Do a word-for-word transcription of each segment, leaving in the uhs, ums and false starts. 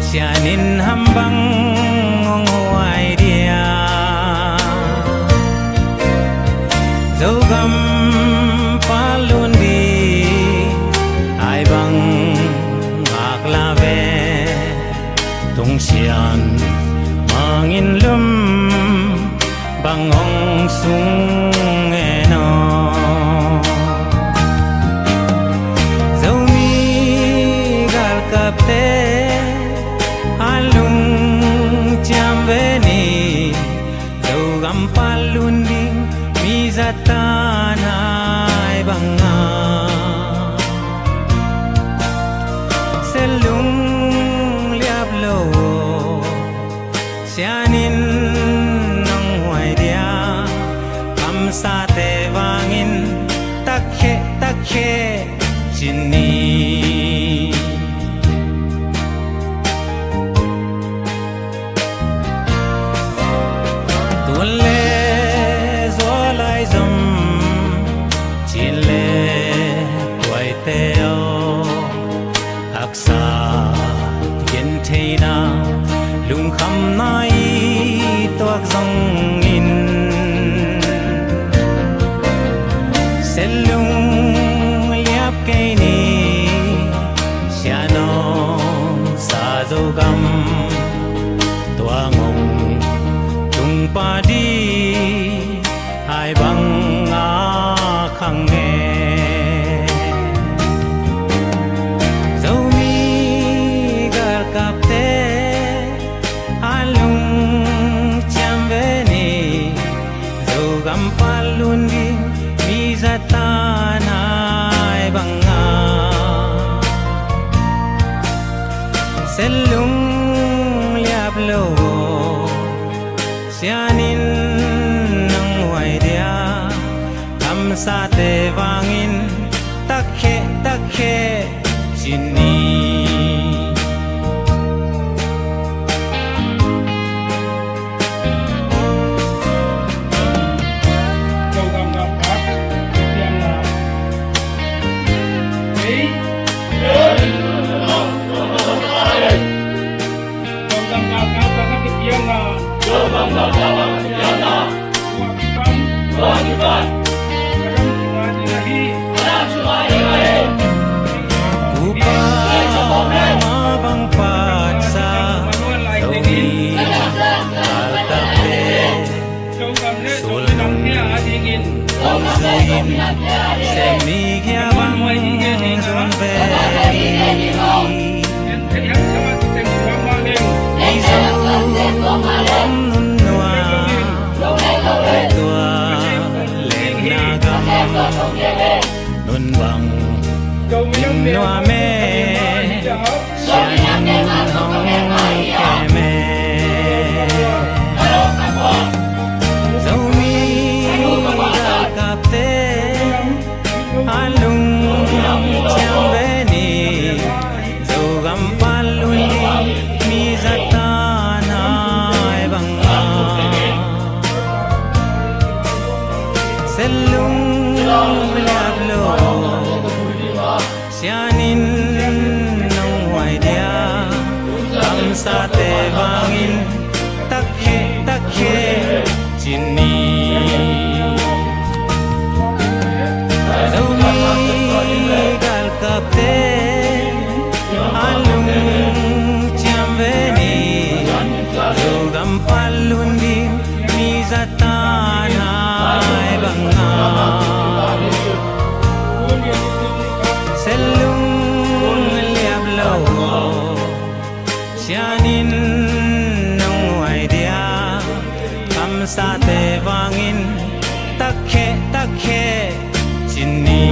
Sian in ham bang hong huai dia? Zogam palun di ai bang ngak la ve. Tung sian mangin lum bang hong sung e no. Zomi galkapte a lungciam ve ni. Zogam palun ding mi zatan ai banga selung liap lo. Sian in nong huai dia? Kamsate vangin takkhe takkhe cin ni. Tuan le zual ai zom, cin le tuaite aw. Haksa gentheina lungkhamna i tuak zongin, selung liap kei ni. Sian om sa Zogam, tua ngong tung padi ai bang a khang e. Zomi galkapte a lungciam ve ni. Zogam palun ding mi zatan ai banga selung liap lo. Sian in nong huai dia? Kamsate vangin takkhe takkhe cin ni. Upa ma bang patsa Zomi galkapte sulung zuin semi gia bang zun ve. Izo om nun nua tua lengna gam nun bang in nua me. Sian in hong kem e. Zomi galkapte a lungciam ve ni. Zogam palun ding mi zatan ai banga selung liap lo. Sian in nong huai dia? Kamsate vangin takkhe takkhe cin ni. Zomi galkapte a lungciam ve ni. Zogam palun ding mi zatan ai banga selung liap lo. Sian in nong huai dia? Kamsate vangin takkhe takkhe cin ni.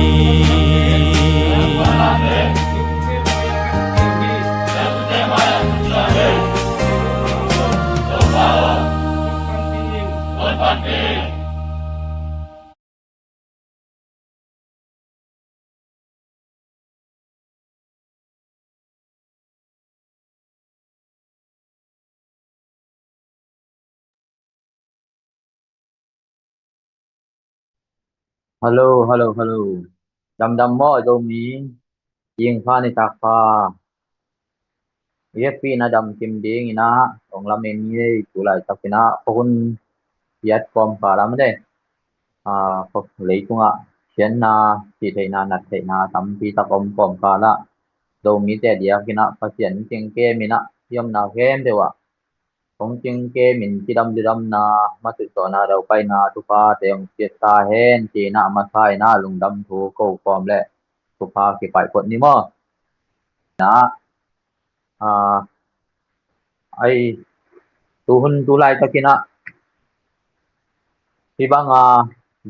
Hello, hello, hello. Damdam maw Zomi? Ing pha ni tak pha. i hehpihna damkim dingin ah, ong lamen ni ei, tu laitak in ah, khuahun piat kawmkal ah mate, aa, leitungah siatna, cihtheihna, nattheihna tampi tak om kawmkal ah, Zomite diakin ah Pasian in cingkem in ah, i omna khempeuh ah hong cingkem in, cidam ludamna, matuhsawhna, daupaina, thuphate hong piak ta hen, ci-in ah, a masa in ah lungdam thu ko khawm leh thupha kipaih phot ni maw. Na, aa, ai, tu hun tu laitakin ah, hih banga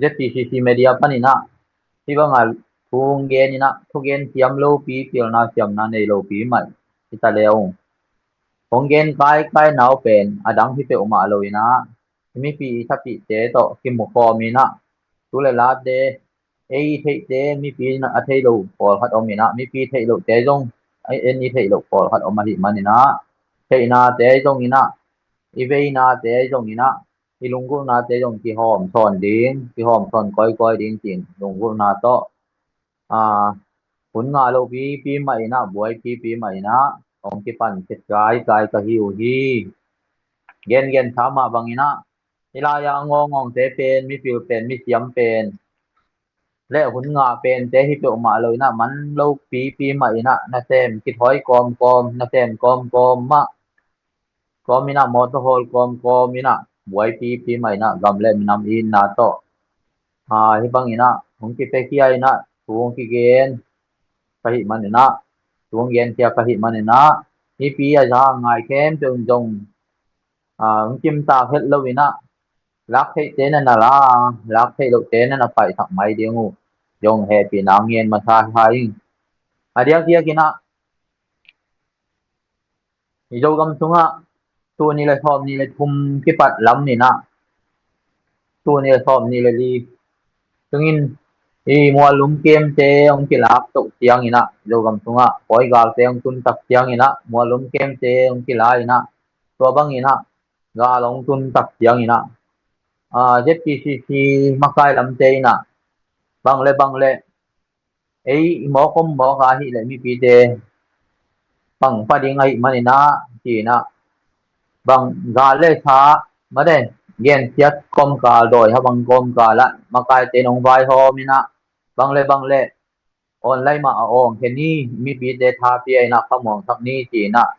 Z P C C media panin ah, hih banga thu hong gen in ah, thugen siam lopi, pilna siamna nei lopi mah hi ta le ung. Hong gen kaikai nau pen a dang hi peuhmah lo in ah, mipi i thapihte tawh kimukhawm in ah, tu le late, ei i theihte, mipi in a thei lo pawlkhat om in ah, mipi theih lohte zong, ei, en i theih loh pawlkhat om ahih manin ah, theihnate zong in ah, i veinate zong in ah, i lunggulhnate zong kihawm sawn ding, kihawm sawn kawikawi ding, ci-in lunggulhna tawh, aa, hun ngah lopipi mah in ah, buaipipi mah in ah, hong kipan khit kaikai ka hi uh hi. Gengen sa mah bangin ah, hih lai-ah a ngawngawngte pen, mipil pen, misiam pen, le hun ngah pente hi peuhmah lo in ah, man lopipi mah in ah, nasem kithawi kawmkawm, nasem kawmkawm mah, kawm in ah, mawtaw hawl kawmkawm in ah, buaipipi mah in ah, gam le minam itna tawh, aa, hih bangin ah hong kipiakhia in ah, thu hong kigen ka hih manin ah, thu hong genkhia ka hih manin ah, mipi a za a ngai khempeuh in zong, aa, hong kimtak het lo in ah, lak theihte na na la, lak theih lohte na na paihsak mai ding uh, zong hehpihna ngen masa hi ing. A diakdiakin ah, i Zogam sungah tul nih le sawmnih le thum kipat lam in ah, tul nih le sawmnih le li sungin i Muallum kemte hong kilak toh ciangin ah, Zogam sungah pawigalte hong tuntak ciangin ah, Muallum kemte hong kila in ah, tua bangin ah gal hong tuntak ciangin ah, aa, Z P C C makai lamte in ah, bang le bang le, ei i mawk om mawk a hih leh mipite pang pah ding ahih manin ah, ci-in ah, bang gal le sa, mate, gensiat kawmkal, dawi ha bang kawmkal ah makaite in hong vaihawm in ah, bang le bang le online mah a awng khe ni, mipite tha pia in ah khamuangsak ni, ci-in ah,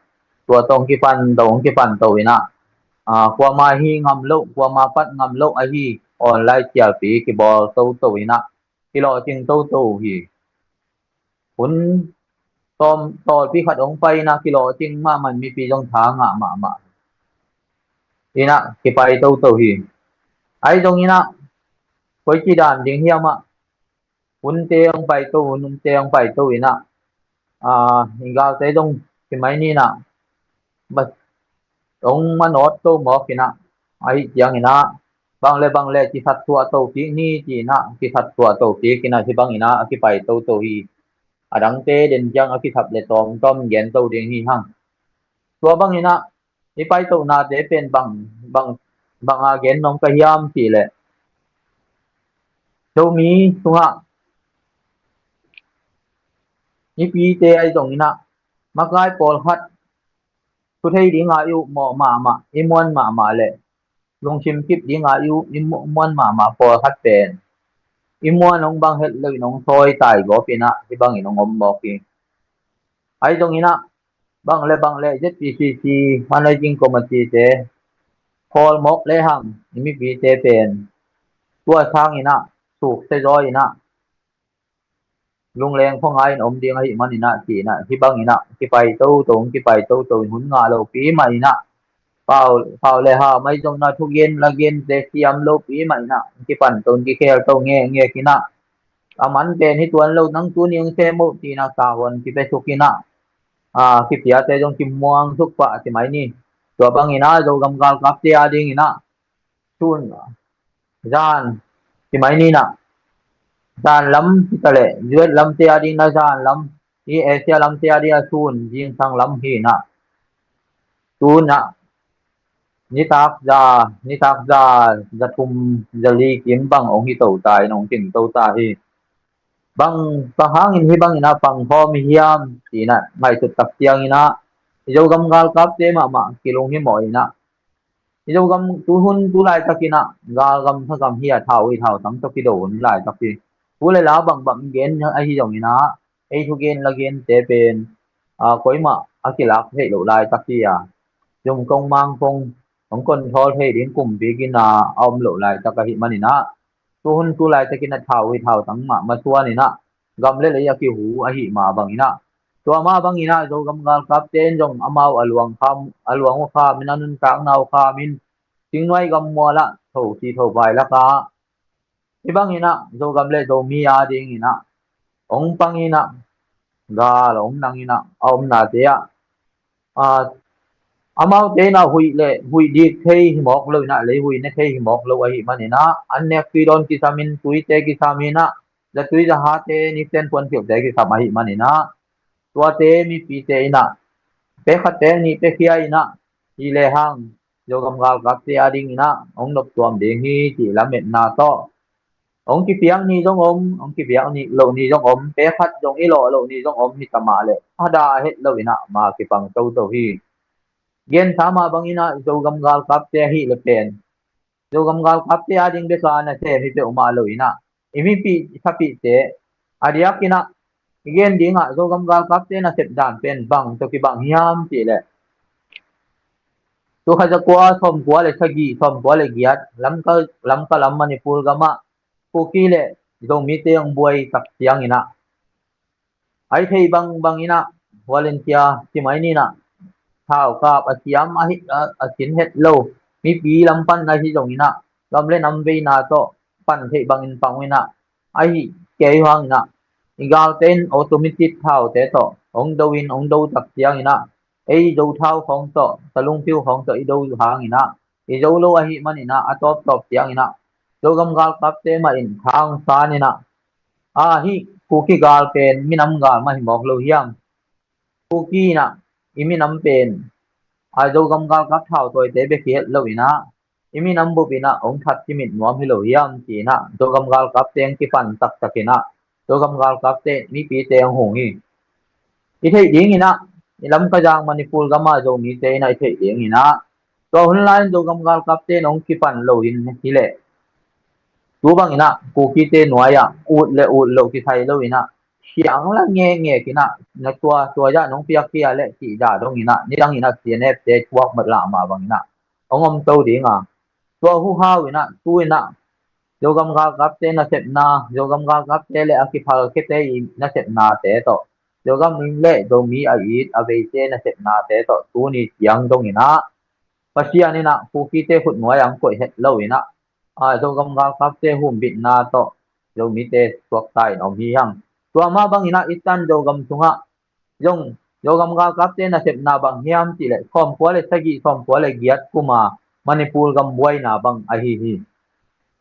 tua tawh hong kipan to, hong kipan to in ah, aa, kuama hi ngam loh, kuama pat ngam loh ahi, online sialpi kibawl toto in ah, kilawhcing toto uh hi. Hun tawm, tawlpi khat hong pai in ah kilawhcing mahmah, mipi zong tha ngah mahmah in ah kipai toto hi. Ahi zongin ah, koici dan ding hiam ah, hunte hong paito, hunte hong paito in ah, aa, i galte zong ci mai ni in ah, bas, hong manawt to mawk in ah, ahih ciangin ah, bang le bang le kisatsuah to kik ni, ci-in ah kisatsuah to kik in ah, hih bangin ah a kipai toto hi. A dangte den ciang a kisap le tawmtawm gen to ding hi hang. Tua bangin ah i paitohnate pen bang, bang, bang a gen nuam ka hiam cih leh, Zomi sungah i pite ahi zongin ah, makai pawlkhat thu thei ding a i upmawh mahmah, i muan mahmah le lungsim kip ding a i u-, i mu-, muan mahmah pawlkhat pen i muan hong bang het lo in hong sawi taigawp in ah, hih bangin hong om mawk hi. Ahi zongin ah, bang le bang le Z P C C Fundraising Committee te khawl mawk lehang, i mipite pen tua sangin ah sukse zaw in ah, lungleng khuangai in om ding ahih manin ah, ci-in ah, hih bangin ah kipai toto, kipai toto in, hun ngah lopi mah in ah, pau, pau le hau mai zong in ah, thugen lagente siam lopi mah in ah, kipan to, kikhel to ngekngek in ah, a man pen hi tuan lo, nang tuni hong sem uh, ci-in ah sahuan kipia suk in ah, aa, kipiate zong kimuang suk pah ci mai ni. Tua bangin ah Zogam galkapte a dingin ah, sun, zan, ci mai ni in ah, zan lam hi ta leh, U S lamte a dingin ah zan lam, i Asia lamte a dingin ah sun zingsang lam hi in ah, tu in ah nitak za, nitak za, za thum, za li kim bang hong hi to ta in, hong cing to ta hi. Bang, bang hangin hih bangin ah pang khawm i hiam, ci-in ah ngaihsut tak ciangin ah, Zogam galkapte mahmah kilung hi mawh inah, Zogam tuhun tu laitakinah galgam thagam hi a, thau i thautang tawh kido hun laitak hi. Tu le la bangbang gen ahi zonginah, ei thugen la gente pen a, koimah a kilak theih loh laitak hi a, zumkong mangkong hong control thei ding kumpi gina a om loh laitak ahi maninah, tuhun tu laitakinah thau i thautang mah masuaninah gam le lei a kihu ahi mah banginah, tua mah banginah Zogam galkapte in zong amau a luang kham, a luang uh khamin, a nuntakna uh khamin, Singnuai gammualah thosi thopai lakah hi banginah Zogam le Zomi a dinginah hong panginah gal hong nanginah a omnate ah, a, amaute inah huih le huih dik thei hi mawk lo inah, lei huih ne thei hi mawk lo ahi maninah, an nek tui dawn kisamin, tuite kisaminah, zatui zahate, nikten puanpilhte kisam ahi maninah, tuate mipite inah pek khat pek nih pekhia inah, hi lehang Zogam galkapte a dinginah hong noptuam ding hi cih lametna tawh, hong kipiak ni zong om, hong kipiak ni loh ni zong om, pek khat zong i lawh loh ni zong om hi tamah le, a da a het lo inah ma kipang toto hi. Gen sa mah banginah Zogam galkapte ahi le pen, Zogam galkapte a ding beka nasem hi peuhmah lo inah, i mipih sapihte a diakinah i gen dingah Zogam galkapte nasep dan pen bang tawh kibang hiam cih leh, tu khat zakua sawmkua le sagih, sawmkua le giat Lamka, Lamka lam Manipur gamah Kuki le Zomite hong buai tak cianginah, ai thei bangbang inah volunteer ci mai ninah, thaukap a siam ahi, a, a sin het lo, mipi lam pan ahi zonginah gam le nam veina tawh pan theih bangin pang uh inah, ahi kei uh hanginah i galte in automatic thaute tawh hong do in, hong do tak cianginah ei zo thau khawng tawh, salungpiu khawng tawh i do hanginah i zo lo ahi maninah, a tawptawp cianginah Zogam galkapte mah in khang saninah, a, hih Kuki gal pen minam gal mah hi mawk lo hiam? Kuki inah i minam pen a, Zogam galkap thautawite bek hi het lo inah, i minam bup inah hong that cimit nuam hi lo hiam ci inah Zogam galkapte hong kipan taktak inah, Zogam galkapte mipite hong hung hi. I theih dinginah i Lamka zang Manipur gama Zomite inah i theih dinginah, tua hun lai-in Zogam galkapte in hong kipan lo in hi leh, tu banginah Kukite nuai-ah ut le ut loh kisai lo inah, siang la ngekngek inah, na tua tua zah nong piak hi a leh cih zah donginah, nidanginah C N F te thuak mawh lah mah banginah hong om to dinga, tua huhau inah, tu inah Zogam galkapte nasepna, Zogam galkapte le a kiphal khete i nasepnate tawh, Zogam le Zomi a it a veite nasepnate tawh tuni ciang donginah Pasian inah Kukite khutnuai ang koih het lo inah, a, Zogam galkapte humbitna tawh Zomite suakta in om hi hang. Tua mah banginah i tan Zogam sungah zong Zogam galkapte nasepna bang hiam cih leh, sawmkua le sagih, sawmkua le giat kuma Manipur gam buaina bang ahi hi.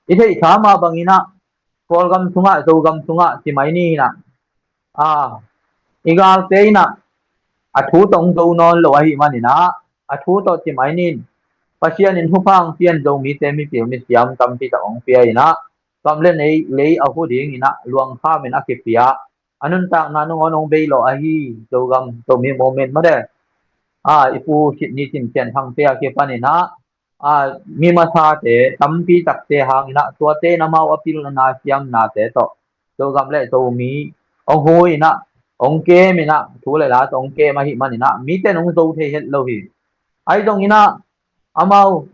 I theih sa mah banginah Kawlgam sungah, Zogam sungah ci mai ni inah, a, i galte inah a thu tawh hong zo nawn lo ahi maninah, a thu tawh ci mai ni in, Pasian in thupha hong pian Zomite mipil misiam tampi tak hong pia inah, gam le lei a hu dinginah luang khamin a kipia, a nuntakna nangawn hong bei lawh ahi Zogam, Zomi Movement mah de, a, i Pu Sitni Cin Thian Thangte a kipaninah, a, mi masate tampi takte hanginah, tuate in amau a pilna siamnate tawh Zogam le Zomi hong hu inah, hong kem inah, thu le la tawh hong kem ahi maninah, mite in hong zo thei het lo hi. Ahi zonginah amau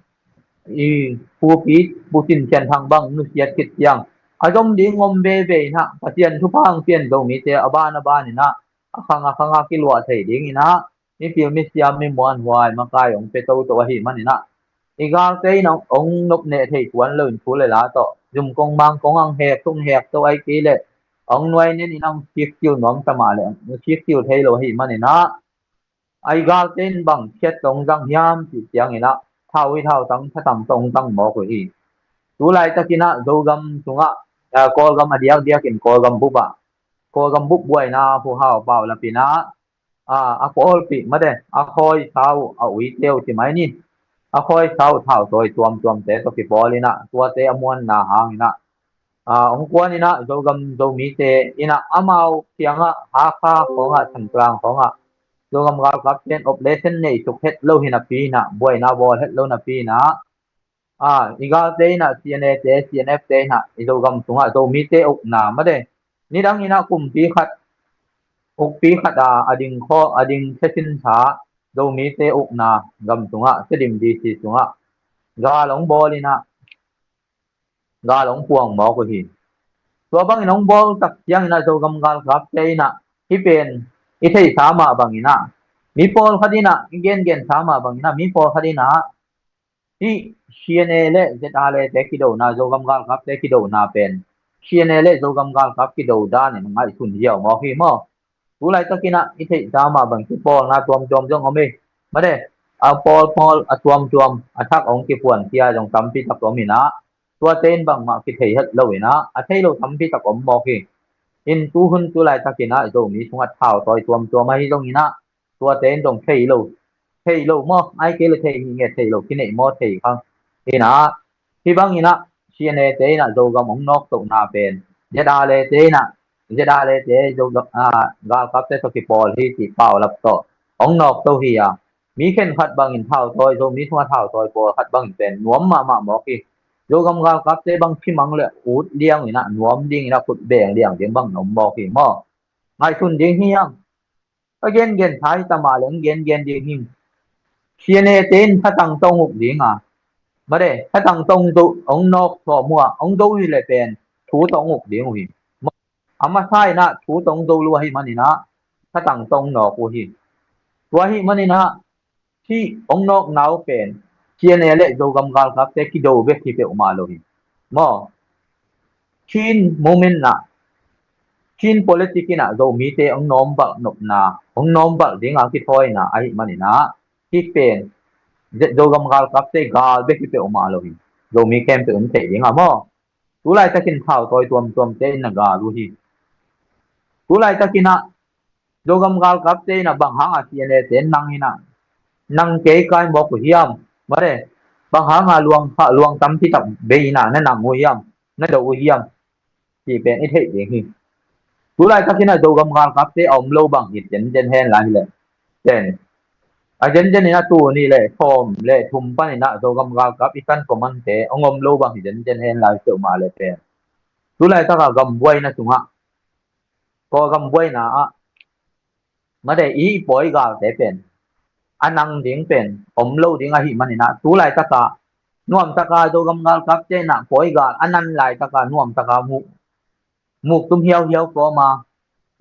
i Pupi, Pu Cin Thian Thang bang nusiat khit ciang a zom ding om veve inah, Pasian thupha hong pian Zomite a ban a ban inah, a khang a khang a kiluah thei dinginah mipil misiam, mi muanhuai makai hong pia toto ahi maninah, i galte inah hong nopneh thei tuan loin thu le la tawh zumkong mangkong ang hek tung hek to ai kei leh hong nuai nen inah hong sikkil nuam tamah le hong sikkil thei lo ahi maninah, ai galte in bang khiat tawh hong zang hiam cih cianginah, thau i thautang thatang tawh hong zang mawk uh hi. Tu laitakinah Zogam sungah, a, Kawlgam a diakdiakin Kawlgam bupah, Kawlgam bup buaina huhau paulapinah, a, a pawlpih mah de, a khawi sau a uite uh ci mai ni, a khawi sau thautawi tuamtuamte tawh kipawlinah, tuate a muanna hanginah, a, hong kuaninah Zogam Zomite inah amau kiangah Hakha khawngah, Thantlang khawngah Zogam galkapte in operation nei suk het lo hi napi in ah, buaina bawl het lo napi in ah, a, i galte in ah C N A te, C N F te in ah i Zogam sungah Zomite ukna mate, nidang in ah kumpi khat, ukpi khat a, a ding khaw, a ding thesin sa Zomite ukna gam sungah, Tedim D C sungah gal hong bawl in ah, gal hong puang mawk uh hi. Tua bangin hong bawl tak ciangin ah Zogam galkapte in ah, hih pen i theihsa mah bangin ah, mi pawlkhat in ah, i gengensa mah bangin ah, mi pawlkhat in ah, hih C N A le Z R A te kidona, Zogam galkapte kidona pen C N A le Zogam galkap kido dan in ngaihsun ziau mawk hi maw. Tu laitakin ah i theihsa mah bang kipawlna tuamtuam zong om hi. Mate, a pawlpawl a tuamtuam a thak hong kipuan cia zong tampi tak om in ah, tuate in bangmah kithei het lo in ah, a thei lo tampi tak om mawk hi. In tuhun tu laitakin ah Zomi sungah thautawi tuamtuam ahi zongin ah, tuate in zong thei lo, thei lo maw, ai kei le thei hi nge, thei lo kineih maw, thei khang in ah, hih bangin ah C N A te in ah Zogam hong nawktohna pen, Z R A te in ah, Z R A te Zogam, a, galkapte tawh kipawl hi cih paulap tawh hong nawkto hi a, mi khenkhat bangin thautawi, Zomi sungah thautawi pawlkhat bangin pen nuam mahmah mawk hi. Zogam galkapte bang thimang le ut liang in ah nuam ding in ah khut beng liang ding bang nuam mawk hi maw. Ngaihsun ding hi hang. A gengen sa hi ta mah le hong gengen ding hi. C N A te in thatang tawh hong uk ding a, mate, thatang tawh hong do, hong nawk sawm uh a, hong do hi le pen thu tawh hong uk ding uh hi. A masa in ah thu tawh hong do lua hi manin ah, thatang tawh hong nawk uh hi. Tua hi manin ah, hih hong nawkna uh pen C N A le Zogam galkapte kido bek hi peuhmah lo hi maw. Chin movement in ah, Chin politic in ah Zomite hong nawmvalh nopna, hong nawmvalh ding a kithawina ahi manin ah, hih pen Zogam galkapte gal bek hi peuhmah lo hi. Zomi khempeuh in theih ding a maw. Tu laitakin thautawi tuamtuamte in na gal uh hi. Tu laitakin ah Zogam galkapte in ah bang hanga C N A te nang in ah, nang kei kai mawk uh hiam? Mate, bang hanga luang, luang tampi tak bei in ah na nang uh hiam? Na do uh hiam? Cih pen i theih ding hi. Tu laitakin ah Zogam galkapte a om lo bang hi zenzen hen lai hi leh pen, a zenzen in ah tuni le sawm le thum panin ah Zogam galkap i kan command te hong om lo bang hi zenzen hen lai peuhmah le pen, tu laitaka gam buaina sungah, Kawlgam buaina ah, mate, i pawi galte pen a nang ding pen om lo ding ahi manin ah, tu laitaka nuamtaka Zogam galkapte in ah pawi gal a nan laitaka nuamtaka muk, muk tum hiauhiau kawma,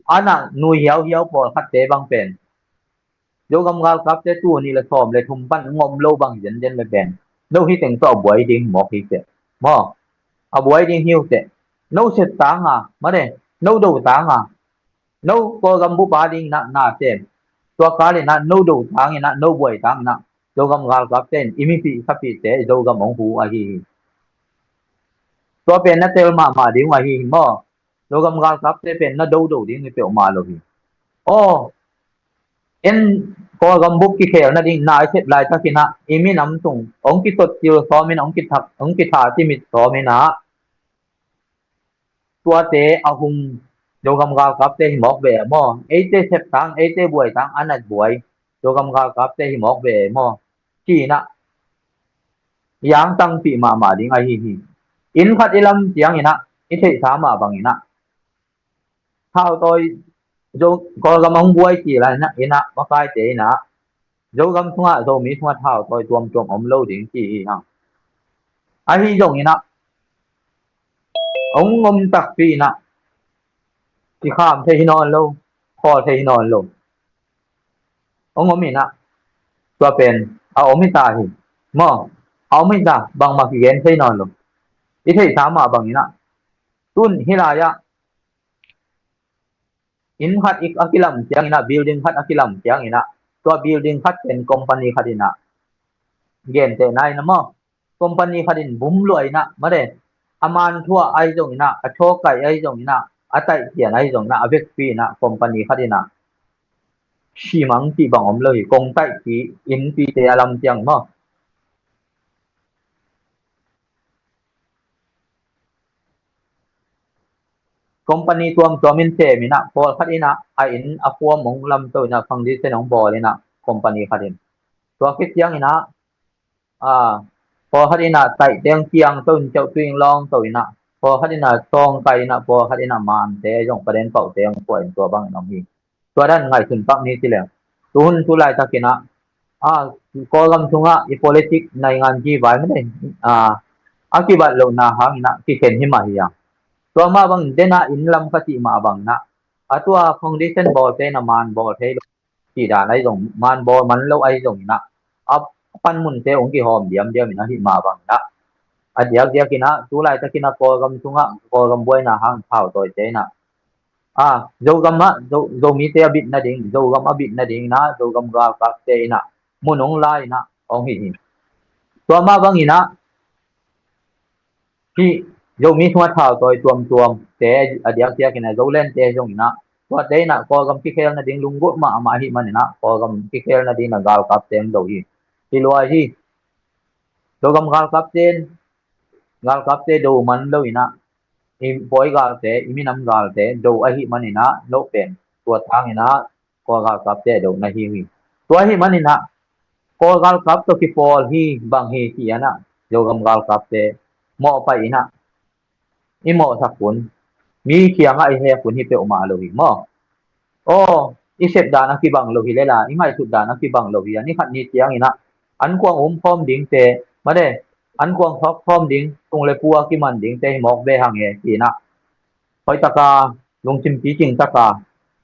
a na nui hiauhiau pawlkhatte bang pen Zogam galkapte tuni le sawm le thum pan hong om lo bang hi zenzen le pen, no hi teng tawh a buai ding mawk hi teh maw. A buai ding hi uh teh. No sep tanga, mate, no do tanga, no Kawlgam bup a ding in ah na sem, tua kal in ah no do tang in ah, no buai tang in ah, Zogam galkapte in i mipih khapihte Zogam hong hu ahi hi. Tua pen na tel mahmah ding uh ahi hi maw. Zogam galkapte pen na dodo ding hi peuhmah lo hi. Aw, en, Kawlgam bup kikhel nading na i sep laitakin ah i minam tung hong kitot til sawmin, hong kithak, hong kitha timit sawmin ah, tuate a hung Zogam galkapte hi mawk ve maw. Eite sep tang, eite buai tang, a nat buai Zogam galkapte hi mawk ve maw, ci in ah i angtangpih mahmah ding ahi hi. Inn khat i lam ciangin ah i theihsa mah bangin ah, thautawi Zo, Kawlgam hong buai ci la in ah, in ah makaite in ah, Zogam sungah, Zomi sungah thautawi tuamtuam om lo ding ci hi hang. Ahi zongin ah, hong om takpi in ah, kikham thei hi nawn lo, khawl thei hi nawn lo. Hong om in ah, tua pen a om hi ta hi maw. A om hi ta, bangmah kigen thei nawn lo. I theihsa mah bangin ah, tun hih lai-ah inn khat i, a kilam ciangin ah, building khat a kilam ciangin ah, tua building khat pen company khat in ah, gentehna in ah maw, company khat in bum luah in ah, mate, a man thuah ahi zongin ah, a thawkaih ahi zongin ah, a taihpian ahi zongin ah, a vekpi in ah company khat in ah simang cih bang om lo hi. Kong taihpi, innpite a lam ciang maw. company tuamtuam in sem in ah, pawlkhat in ah a inn a form hong lamto in ah, foundation hong bawl in ah, company khat in. Tua khit ciangin ah, a, pawlkhat in ah taihte hong kiangto in, ceuh tuing lawngto in ah, pawlkhat in ah sawngkai in ah, pawlkhat in ah mante zong, paden paute hong pua in, tua bangin hong hi. Tua dan ngaihsun pak ni ci leng, tuhun tu laitakin ah, a, Kawlgam sungah i politik naingan kivai mah dei, a, a kibat lohna hangin ah kikhen hi mah hi a. Tua mah bangin den ah inn lam ka cih mah bangin ah, a tua foundation bawlte in ah man bawl thei lo, cih dan ahi zong, man bawl man lo ahi zongin ah, a panmunte hong kihawm diamdiam in ah, hih mah bangin ah, a diakdiakin ah tu laitakin ah Kawlgam sungah, Kawlgam buaina hang thautawite in ah, a, Zogam ah, Zo, Zomite a bit nading, Zogam a bit nading in ah, Zogam galkapte in ah mun hong la in ah hong hi hi. Tua mah bangin ah, hih Zomi sungah thautawi tuamtuamte a diakdiakin ah, Zolente zongin ah, tuate in ah Kawlgam kikhel nading lunggulh mahmah ahih manin ah, Kawlgam kikhel nading in ah galkapte hong do hi. Hi lua hi. Zogam galkapte in, galkapte do man lo in ah, i pawi galte, i minam galte do ahih manin ah, no pen tua thangin ah Kawl galkapte do na hi uh hi. Tua ahih manin ah Kawl galkap tawh kipawl hi bang hi ci-in ah, Zogam galkapte mawhpaih in ah, i mawhsak hun, mi kiangah i hek hun hi peuhmah lo hi maw. Aw, i sep dan a kibang lo hi lel a, i ngaihsut dan a kibang lo hi a, ni khat ni ciangin ah ankuang um khawm dingte, made, ankuang thawk khawm ding, tung le pu a kiman dingte hi mawk ve hang e ci-in ah, hoih taka, lungsim picing taka,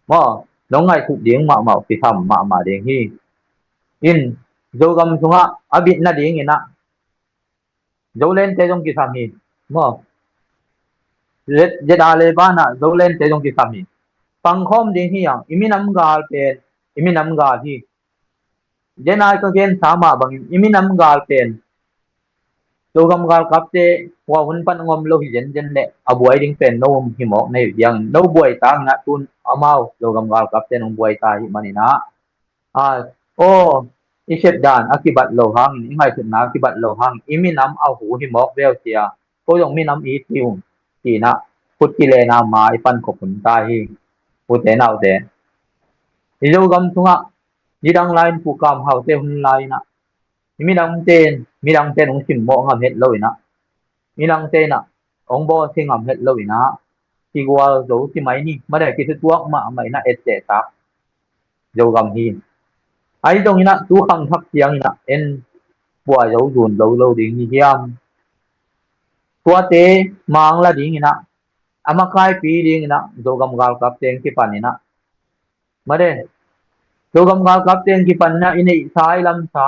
maw, nong ngaihsut ding mahmah, kisam mahmah ding hi. In, Zogam sungah a bit nadingin ah Zolente zong kisam hi, maw. Zeda le banah Zolente zong kisam hi. Pangkhawm ding hi hang, i minam gal pen i minam gal hi. Zenai ka gensa mah bangin i minam gal pen Zogam galkapte hua hun pan ngom lo hi zenzen leh, a buai ding pen no om hi mawk na hi uh ciangin, no buai tangin ah tun amau Zogam galkapte nong buai ta hi manin ah, a, aw, i sep dan a kibat lo hangin, i ngaihsutna a kibat lo hangin, i minam a hu hi mawk ve uh cia, ko zong minam i hi ung ci-in ah, khut kilena ma i pan khop hun ta hi. Ute naute, i Zogam sungah nidang lai-in Pu Kam Haute hun lai-in ah, i midangte in, midangte in hong simmawh ngam het lo in ah, midangte in ah hong bawlsia ngam het lo in ah, kigual zo ci mai ni, made, kithutuak mahmah in ah ettehtak Zogam hi. Ahi zongin ah tu khangthak ciangin ah en pua zo zun lo lo ding hi hiam? Tuate mangla dingin ah, a makaipi dingin ah Zogam galkapte hong kipan in ah, made, Zogam galkapte hong kipan in ah i neihsa i lamsa,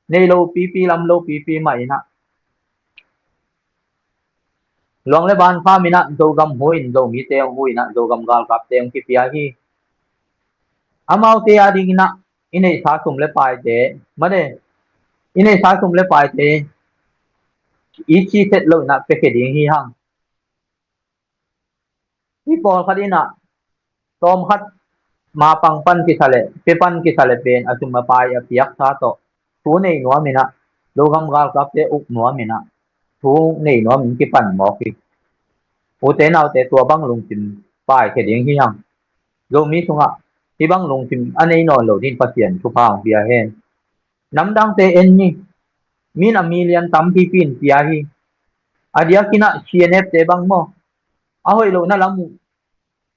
nei lo pipi lam lo pipi mah in ah, luang le ban kham in ah Zogam hu in, Zomite hong hu in ah Zogam galkapte hong kipia hi. Amaute a dingin ah i neihsa sum le paite, made, i neihsa sum le paite i ci set lo in ah pia khe ding hi hang. Hih pawlkhat in ah tawmkhat ma pang pan kisa le, pia pan kisa le pen a sum a pai a piaksa tawh thu nei nuam in ah, Zogam galkapte uk nuam in ah, thu nei nuam in kipan mawk hi. Ute naute, tua bang lungsim paikhia ding hi hang. Zomi sungah hih bang lungsim a nei nawn lo dingin Pasian thupha hong pia hen. Namdangte en ni. Min a million tampipi in pia hi. A diakin ah C N F te bang maw, a hoih lohna lam uh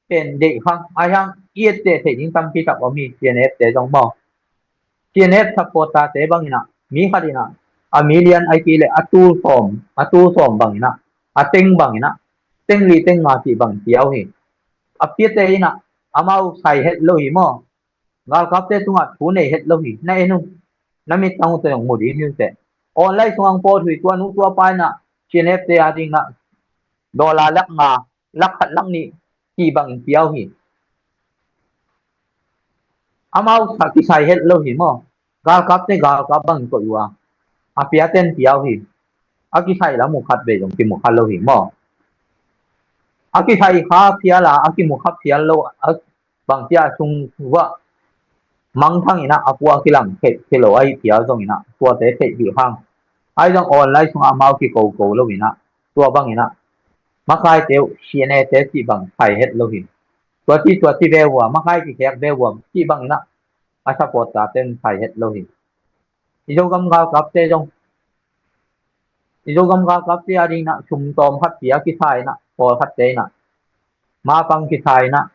pen deih kha, ahi hang i etteh theih ding tampi tak om hi, C N F te zong maw. C N F supporter te bangin ah, mi khat in ah a million ahih kei leh a tul sawm, a tul sawm bangin ah, a teng bangin ah, teng li teng nga cih bang pia uh hi. A piate in ah amau sai het lo hi maw. Galkapte tungah thu nei het lo hi, na en uh. Na mittang uh tawh zong mu ding hi uh teh. Online sungah hong pawt uh hi, tua nu tua pa in ah C N F te a dingin ah dollar lak nga, lak khat lak nih cih bangin pia uh hi. Amau sa kisai het lo hi maw. Galkapte galkap bangin koih uh a, a piate'n pia uh hi. A kisai lam uh khat vei zong kimu kha lo hi maw. A kisai kha phial a, a kimu kha phial lo, a bangci a sung uh ah mangthang in ah a pua kilang theih, theih lo ahih phial zongin ah tuate theihpih hang. Ahi zong online sungah amau kikoko lo in ah, tua bangin ah makaite uh C N A te cih bang thai het lo hi. Tua ci tua ci ve ua, makai kikhek ve ua cih bang inah a support tate un thai het lo hi. I Zogam galkapte zong, i Zogam galkapte a ding inah sum tawm khat pia kisa inah, pawlkhatte inah mapang kisa inah,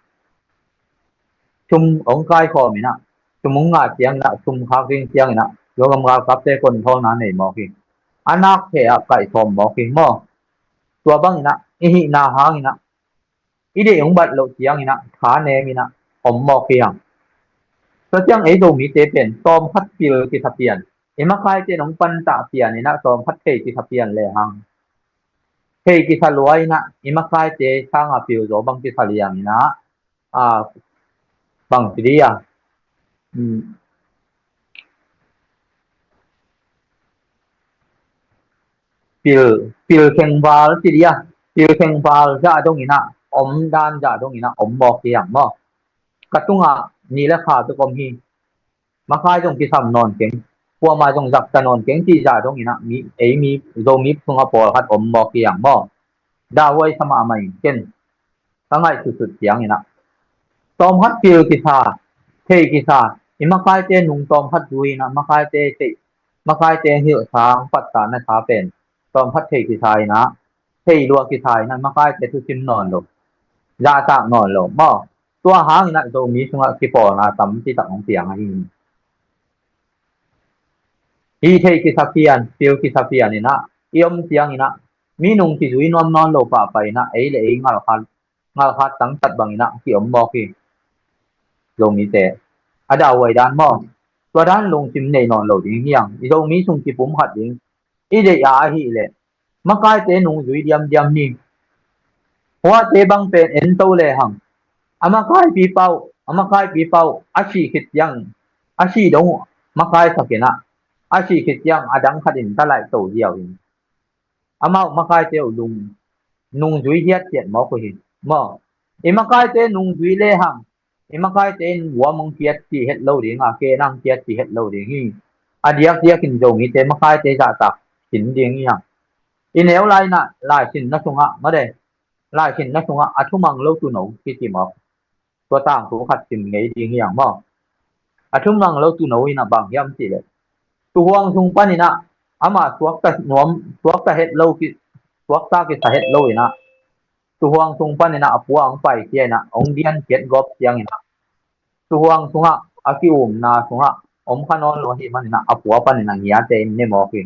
sum hong kaikhawm inah, sum hong ngah ciang inah, sum khak ding ciang inah Zogam galkapte kontholna nei mawk hi. A nak thei ah kaihkhawm mawk hi maw. Tua bang inah i hihna hang inah i deih hong bat loh ciang inah tha nem inah om mawk hi hang. Tua ciang ei Zomite pen tawm khat pil kisa pian, i makaite in hong pantah pian inah tawm khat thei kisa pian le hang, thei kisa lua inah i makaite sanga pil zaw bang kisa liang inah, a, bang ci dia, um, pil, pil khengval ci dia, pil khengval zah dong inah, om dan zah dong inah om mawk hi hang maw. Ka tungah ni le kha tuk om hi. Makai zong kisam nawn keng, kuama zong zakta nawn keng cih zah dong inah mi, ei mi, Zomi sungah pawlkhat om mawk hi hang maw. Dahhuai sa mahmah in ken ka ngaih sutsut ciang inah tawm khat pil kisa, thei kisa, i makaite nung tawm khat zui inah makaite thei, makaite hilh sang pattah na sa pen tawm khat thei kisa inah, thei lua kisa inah makaite thusim nawn lo, zahtak nawn lo maw. Tua hang inah Zomi sungah kipawlna tampi tak hong piang ahi. Hi thei kisa pian, pil kisa pian inah i om ciang inah mi nung kizui nuam nawn lo pahpah inah ei le ei ngalkhat, ngalkhat tangtat bang inah ki om mawk hi. Zomite a dahhuai dan maw. Tua dan lungsim nei nawn lo ding hi hang. I Zomi sung kipum khat ding i deih a ahih leh makaite nungzui diamdiam ni. Huate bang pen ento le hang, a makaipi pau, a makaipi pau a sih khit ciang, a sih dong uh makaisak inah, a sih khit ciang a dang khat in talaih to ziau hi. Amau makaite uh lung nungzui hiathiat mawk uh hi maw. I makaite nungzui le hang, i makaite in vuam hong kiat cih het lo ding a, ke nang kiat cih het lo ding hi. A diakdiak in Zomite makaite zahtak sin ding hi hang. I neu lai inah laisinna sungah made, laisinna sungah a thumang lo tuuno kici mawk. Tua tangthu khat sim ngei ding hi hang maw. A thumang lo tuuno inah bang hiam cih leh, tuuhuang sung pan inah amah suakta nuam, suakta het lo ki, suakta kisa het lo inah tuuhuang sung pan inah a pua hong paikhia inah hong dian kiat gawp ciang inah tuuhuang sungah a ki-umna sungah om kha nawn lo ahih man inah a pua pan inah ngiate in ne mawk hi.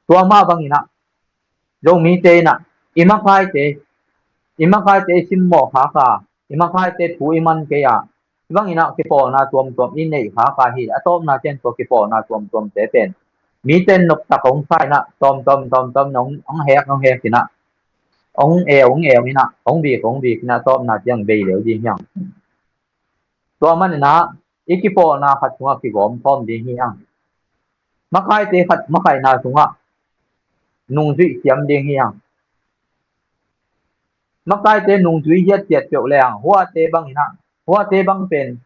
Tua mah bang inah Zomite inah i makaite, i makaite i simmawh khak a, i makaite thu i man kei a, bang inah kipawlna tuamtuam i neih khak a hi. A tawpna ten tua kipawlna tuamtuamte pen mite in noptak hong sa inah tawmtawm tawmtawm inah hong, hong hek hong hek inah, hong eu hong eu inah, hong bik hong bik inah tawpna ciang bei leu ding hi hang. Tua man inah i kipawlna khat sungah kigawm khawm ding hi hang. Makaite khat makaihna sungah nungzuih siam ding hi hang. Makaite nungzui hiathiat peuh le hang, huate bang inah, huate bang pen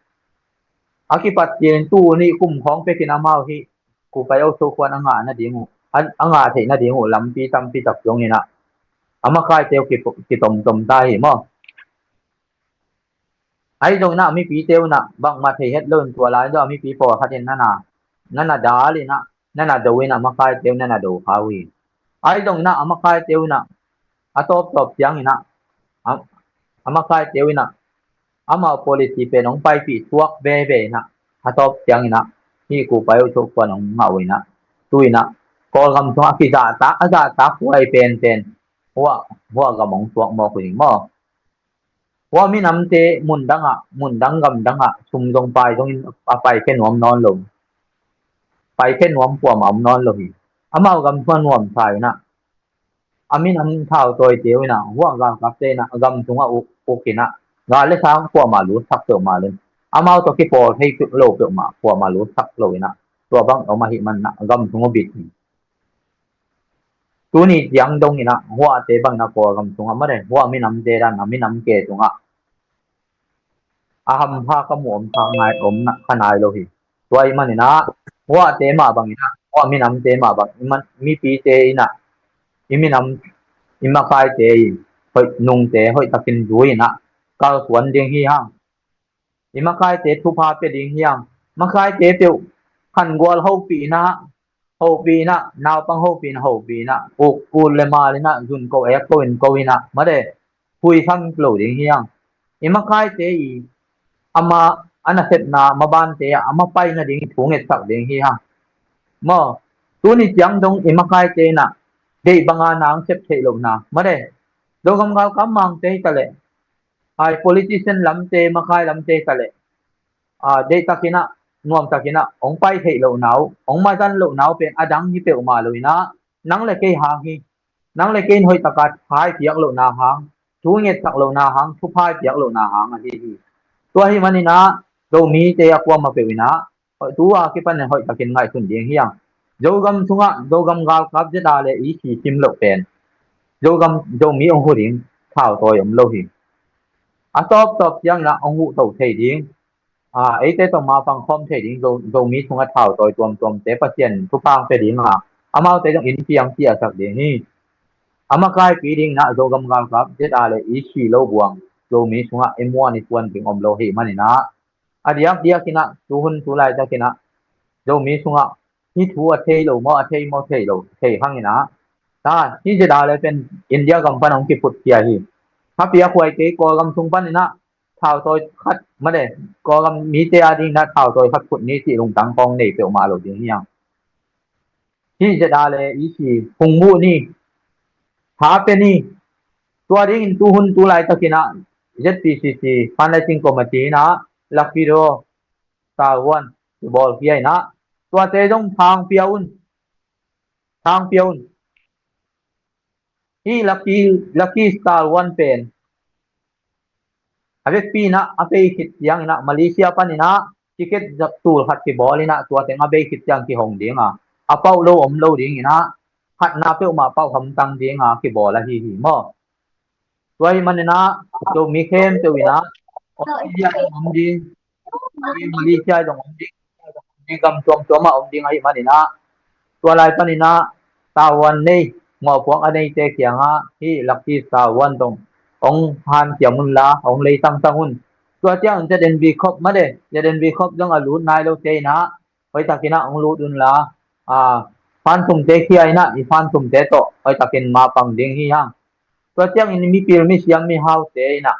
a kipat ciangin tu nih kum khawng pekin amau hi Kupai Oso khuan a ngah nading uh, a, a ngah theih nading uh lampi tampi tak zong inah a makaite uh ki, kitomtom ta hi maw. Ahi zong inah mipite uh inah bangmah thei het lo in tua lai zong a mipi pawlkhat in nana, nana dal inah, nana do inah makaite uh nana do kha uh hi. Ahi zong inah a makaite uh inah a tawptawp ciang inah a, a makaite uh inah amau policy pen hong paipih tuak veve inah a tawp ciang inah hi Kupai Oso khuan hong ngah uh inah tu inah Kawlgam sungah a kizahtak, a zahtak huai penpen hua, hua gam hong tuak mawk uh hi maw. Hua minamte mundang ah, mundang gamdang ah sum zong pai zongin a paikhia nuam nawn lo. Paikhia nuam kuamah om nawn lo hi. Amau gam sungah nuamsa inah a minam thautawite uh inah hua galkapte inah gam sungah uk, uk inah gal le sang kuamah lutsak peuhmah lo in, amau tawh kipawl thei lo peuhmah kuamah lutsak lo inah tua bang om ahih man inah gam sung uh bit hi. Tuni ciang dong inah huate bang inah Kawlgam sungah made, hua minamte dan a minam ke sungah a hampha ka muh om kha nai, om kha nai lo hi. Tua ahih man inah huate mah bang inah, hua minamte mah bang inah mipite inah i minam, i makaite in hoih nungte hoih takin zui inah kalsuan ding hi hang. I makaite thupha pia ding hi hang. Makaite peuh khangual hopih inah, hopih inah, naupang hopih inah, hopih inah, uk, ul le mal inah, zun ko ek ko in ko inah, made, phuisam lo ding hi hang. I makaite i ama a nasepna mabante a mapaina ding thu ngetsak ding hi hang. Maw, tuni ciang dong i makaite inah deih banga nang sep theih lohna, made, Zogam galkap mangte hi taleh, ai politician lamte, makai lamte hi taleh, a, deihtakinah, nuamtakinah hong pai theih lohna uh, hong mazan lohna uh pen a dang hi peuhmah lo inah, nang le kei hang hi. Nang le kei in hoihtaka thupha i piak lohna hang, thu ngetsak lohna hang, thupha i piak lohna hang ahi hi. Tua hi maninah Zomite a kuama peuh inah hoih, tu a kipanin hoihtakin ngaihsun ding hi hang. Zogam sungah Zogam galkap zeta le i si sim loh pen Zogam, Zomi hong hu ding thautawi om lo hi. A tawptawp cianginah hong huhto thei ding, a, eite tawh mapang khawm thei ding, Zo, Zomi sungah thautawi tuamtuamte Pasian thupha pia dinga amaute zong in piang piasak ding hi. A makaipi dinginah Zogam galkap zeta le i si lo buang Zomi sungah i muan i puan ding om lo hi maninah, a diakdiakinah tuhun tulaitakinah Zomi sungah hih thu a thei lo maw, a thei maw, thei lo, thei hanginah, ta, hih zeta le pen India gam pan hong kiphut khia hi. Hapia khuai kei Kawlgam sung paninah thautawi khat, made, Kawlgam mite a dinginah thautawi khat phut ni cih lungtang kong nei peuhmah lo ding hi hang. Hih zeta le i si hong muh ni, tha pe ni. Tua dingin tuhun tulaitakinah Z P C C Fundraising Committee inah Lucky Draw Star One kibawl khia inah tuate zong thang pia un. Thang pia un. Hih Lucky, Lucky Star One pen a vekpi inah a bei khit cianginah Malaysia paninah ticket zat tul khat kibawl inah tua teng a bei khit ciang kihong dinga, a pauh lo om lo dinginah khatna peuhmah pauh hamtang dinga kibawl ahi hi maw. Tua hi maninah Zomi khempeuh inah Australia zong om ding, Malaysia zong om ding, gam tuamtuamah om ding ahi maninah, tua lai paninah Star One nei, mawhpuak a neite kiangah hih Lucky Star One dong hong hanciam unla hong lei tangtang un. Tua ciangin Z N V Corp, made, Z N V Corp zong a lut nai lote inah hoihtakinah hong lut unla, a, fansumte khia inah i fansumte tawh hoihtakin mapang ding hi hang. Tua ciangin mipil misiam mihaute inah,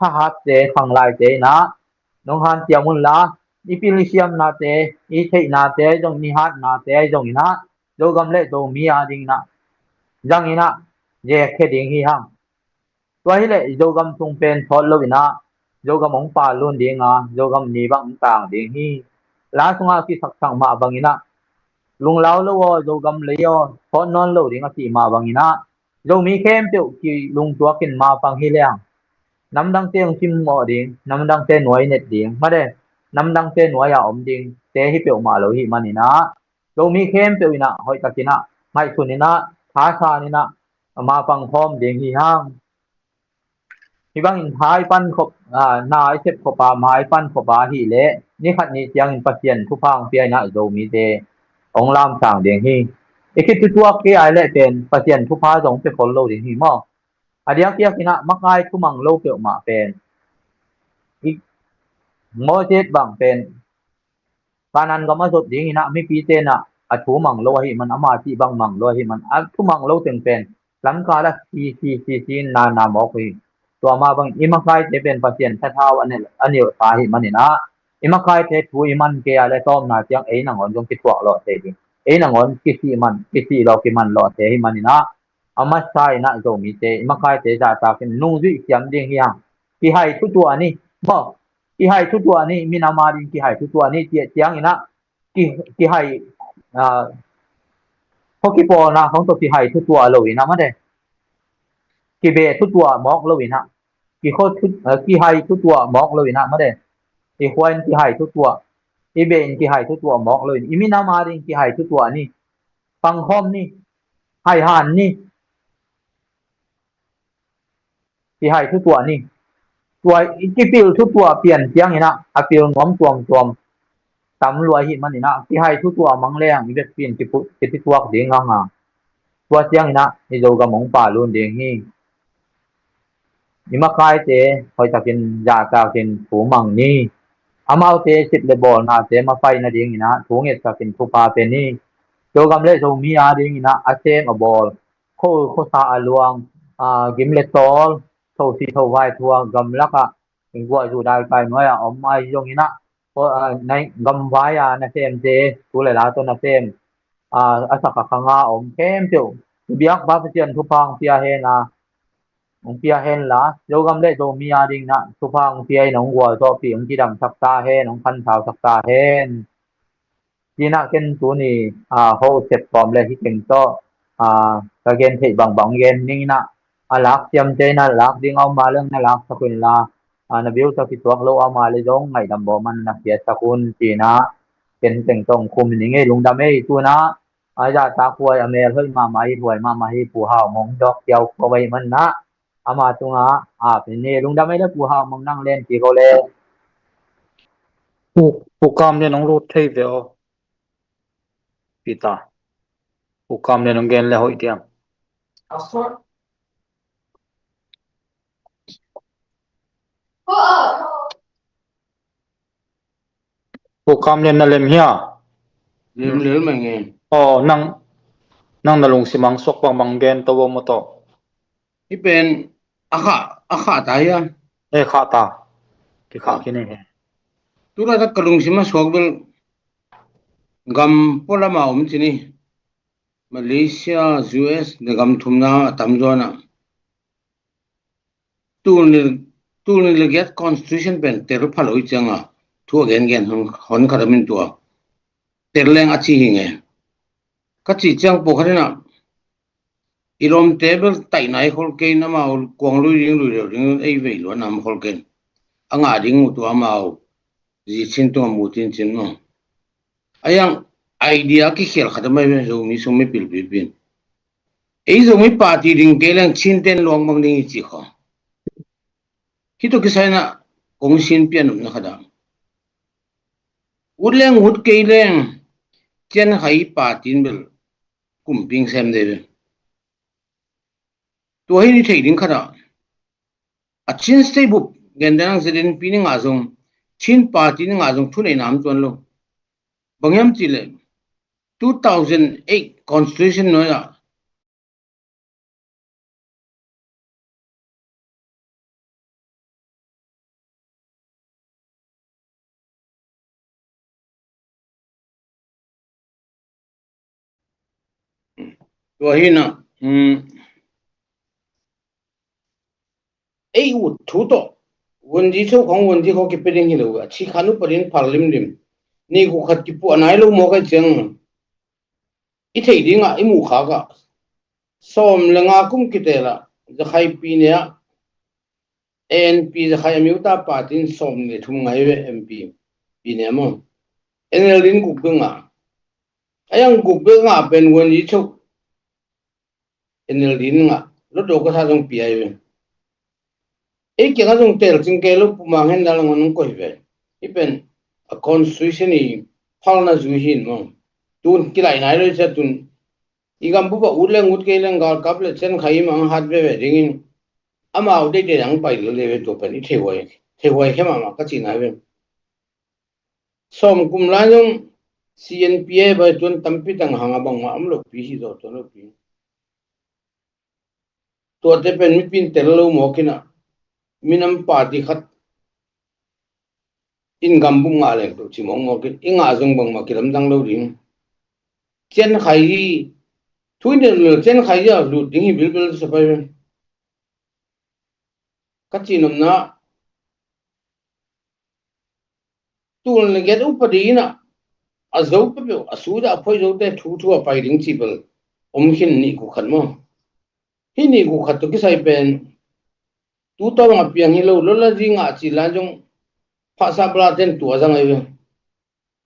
thahatte khanglaite inah nong hanciam unla, i pil i siamnate, i theihnate ahi zong, i hatnate ahi zonginah Zogam le Zomi a dinginah zanginah zekkhia ding hi hang. Tua hileh Zogam sung pen sawt loinah Zogam hong palun dinga, Zogam ni bang hong tang ding hi. La sungah kisaksak mah banginah lunglau lo aw, Zogam lei aw, sawt nawn lo ding a cih mah banginah Zomi khempeuh kilungtuakin mapang hi leng, namdangte hong simmawh ding, namdangte nuai net ding, made, namdangte nuai-a om ding te hi peuhmah lo hi maninah Zomi khempeuh inah hoihtakinah ngaihsun inah thasan inah mapang khawm ding hi hang. Hih bangin hai pan khop, aa, na i sep khopa, mai pan khopa hileh ni khat ni ciangin Pasian thupha hong pia inah Zomite hong lamsang ding hi. I khit thutuak kei ai leh pen Pasian thupha zong pia khol lo ding hi maw? A diakdiak inah makai thumang lo peuhmah pen i Moses bang pen Kanaan gam a zot dinginah mipite inah a thu mang lo ahih man, ama cih bang mang lo ahih man, a thu mang lo teng pen lamkal a si si si si in na na mawk hi. Tua mah bangin i makaite pen Pasian thathau a nilh, a nilhsa ahih maninah i makaite thu i man kei a le tawmna ciang ei nangawn zong kithuah lawh thei ding, ei nangawn kisih man, kisih lawh kiman lawh thei ahih maninah a masa inah Zomite i makaite zahtakin nungzuih siam ding hi hang. Kihai thutuah ni maw, kihai thutuah ni, minam a ding kihai thutuah ni, ciah cianginah ki, kihai, aa, khuakipawlna khong tawh kihai thutuah lo inah mate, kibeh thutuah mawk lo inah, kikhua thu, aa, kihai thutuah mawk lo inah mate, i khua in kihai thutuah, i beh in kihai thutuah mawk lo in, i minam a ding kihai thutuah ni, pangkhawm ni, haihan ni, kihai thutuah ni. Tua i kipil thutuah pian cianginah a pil nuam tuamtuam tam lua ahih maninah kihai thutuah mang leng i vekpi in kipu, kitituak ding hanga. Tua cianginah i Zogam hong palun ding hi. i makaite hoihtakin zahtakin thu mang ni. Amaute sit le bawlnate mapai nadingin ah thu ngetsakin thupha pe ni. Zogam le Zomi adingin ah a sem a bawl, kho, khosa a luang, aa, gim le tawl, thosi thovai thu a gamlak ah guah zu daikai nuai a om ahi zongin ah, gamvai a nasemte, tu le la tawh nasem, aa, a sak a khang a om khempeuh, biak Pa Pasian thupha hong pia hen la, hong pia hen la, Zogam le Zomi adingin ah thupha hong pia in hong gualzawhpih, hong kidamsak ta hen, hong khansausak ta hen. Ci-in ah ken tuni, aa, hoh sep tawm le hih teng tawh, aa, ka gen theih bangbang gen ning in ah, a lak siamte in ah lak ding a om a leng na laksak un la, aa, na biutak kituak lo a om a le zong ngaihdam bawm a na khiatsak un ci-in ah ken teng tawh hong khum hi ning ei. Lungdam ei. Tu-in ah a zahtak huai, a mel hoih mahmah hi, huai mahmah hi, Pu Hau Mung Dawk Kiau Khua Vai man ah, ama tungah ap ni. Lungdam ei le Pu Hau Mung, nang len kik o le. Pu, Pu Kam Lian hong lut thei ve aw. Peter. Pu Kam Lian hong gen le hoih diam. Pu Kam Lian na lem hia? Lem lel mai nge. Aw, nang, nang na lungsim hong suak bangbang gen to vo maw tawh. Hih pen a khah, a khah ta hia? E, khah ta. Kikhah khin e. Tu laitak ka lungsim a suak bel gam pualam a om ci ni. Malaysia, U S, na gam thumna a tamzaw in ah. Tul nih, tul nih le giat constitution pen tel pha lo hi ciang a, thu a gengen hon, hon khat a min tua. Tel leng a ci hi nge. Ka cih ciang pawlkhat in ah, i lawmte bel taih nai khol kei in, amau kuang lui ding lui lo ding, ei vei lua nam khol kei in. A ngah ding uh tua amau zi Chin tungah mu cincin maw. A yang idea kikhial khat a mai ve, Zomi sung mipil pipi in. Ei Zomi party ding kei leng Chin ten luang bang ding hi ci khaw. Hih tawh kisai in ah kong sin pian nopna khat ah, ut leng ut kei leng Chin Khai party in bel kumping sem dei ve. Tua hi ni thei ding khat ah, a Chin State bup gen dan ang Z N P ni ngah zong, Chin party ni ngah zong thuneihna om tuan lo. Bang hiam cih leh two thousand eight constitution nuai ah tua hi in ah, um, ei ut thu tawh, Wunzi Cho khong, Wunzi khong kipia ding hi lo a, ci khan upa din phar limlim. Ni khat kipuah nai lo mawk a ciang i theih dingah i muh khak ah, sawm le nga kum kiteel ah, Zakhai Pyine ah, A N P, Zakhai Amyotha Party in sawm le thum ngai ve, M P Pyine maw. N L D in guk bek ngah. A yang guk bek ngah pen Wunzi Cho N L D in ngah, Lotdaw kasa zong pia hi ve. Ei kiangah zong teel cing kei lo, Pu Mang Henda lang hong koih ve. Hih pen a constitution i phalna zui hi in maw. Tun kilaih nai lo i cia tun. I gam bup ah ut leng ut kei leng galkap le Chin Khai i mang hat veve dingin amau deihdeih ang pai lel ve, tua pen i theihuai, theihuai khe mahmah ka cihna hi ve. Sawm kum lai zong C N P A bai tuan tampi tang hang a bangmah om lopi hi zaw tuan lopi. Tuate pen mipi in tel lo mawk in ah, minam party khat in gam bup ngah leng tua ci mawkmawk in, i ngah zong bangmah kilamdang lo ding. Chin Khai hi, thu in del Chin Khai hi a lut ding hi bilbil sa pai ve. Ka cih nopna, tul nih le giat upa ding in ah, a zo peuhpeuh, a sut a phoi zote thu thu a pai ding cih bel om khin, nih khat maw. Hih nih khat tawh kisai pen tu tawh bang a piang hi lo, lawla zi ngah cih lai zong phahsah bala ten tua zang ahi ve.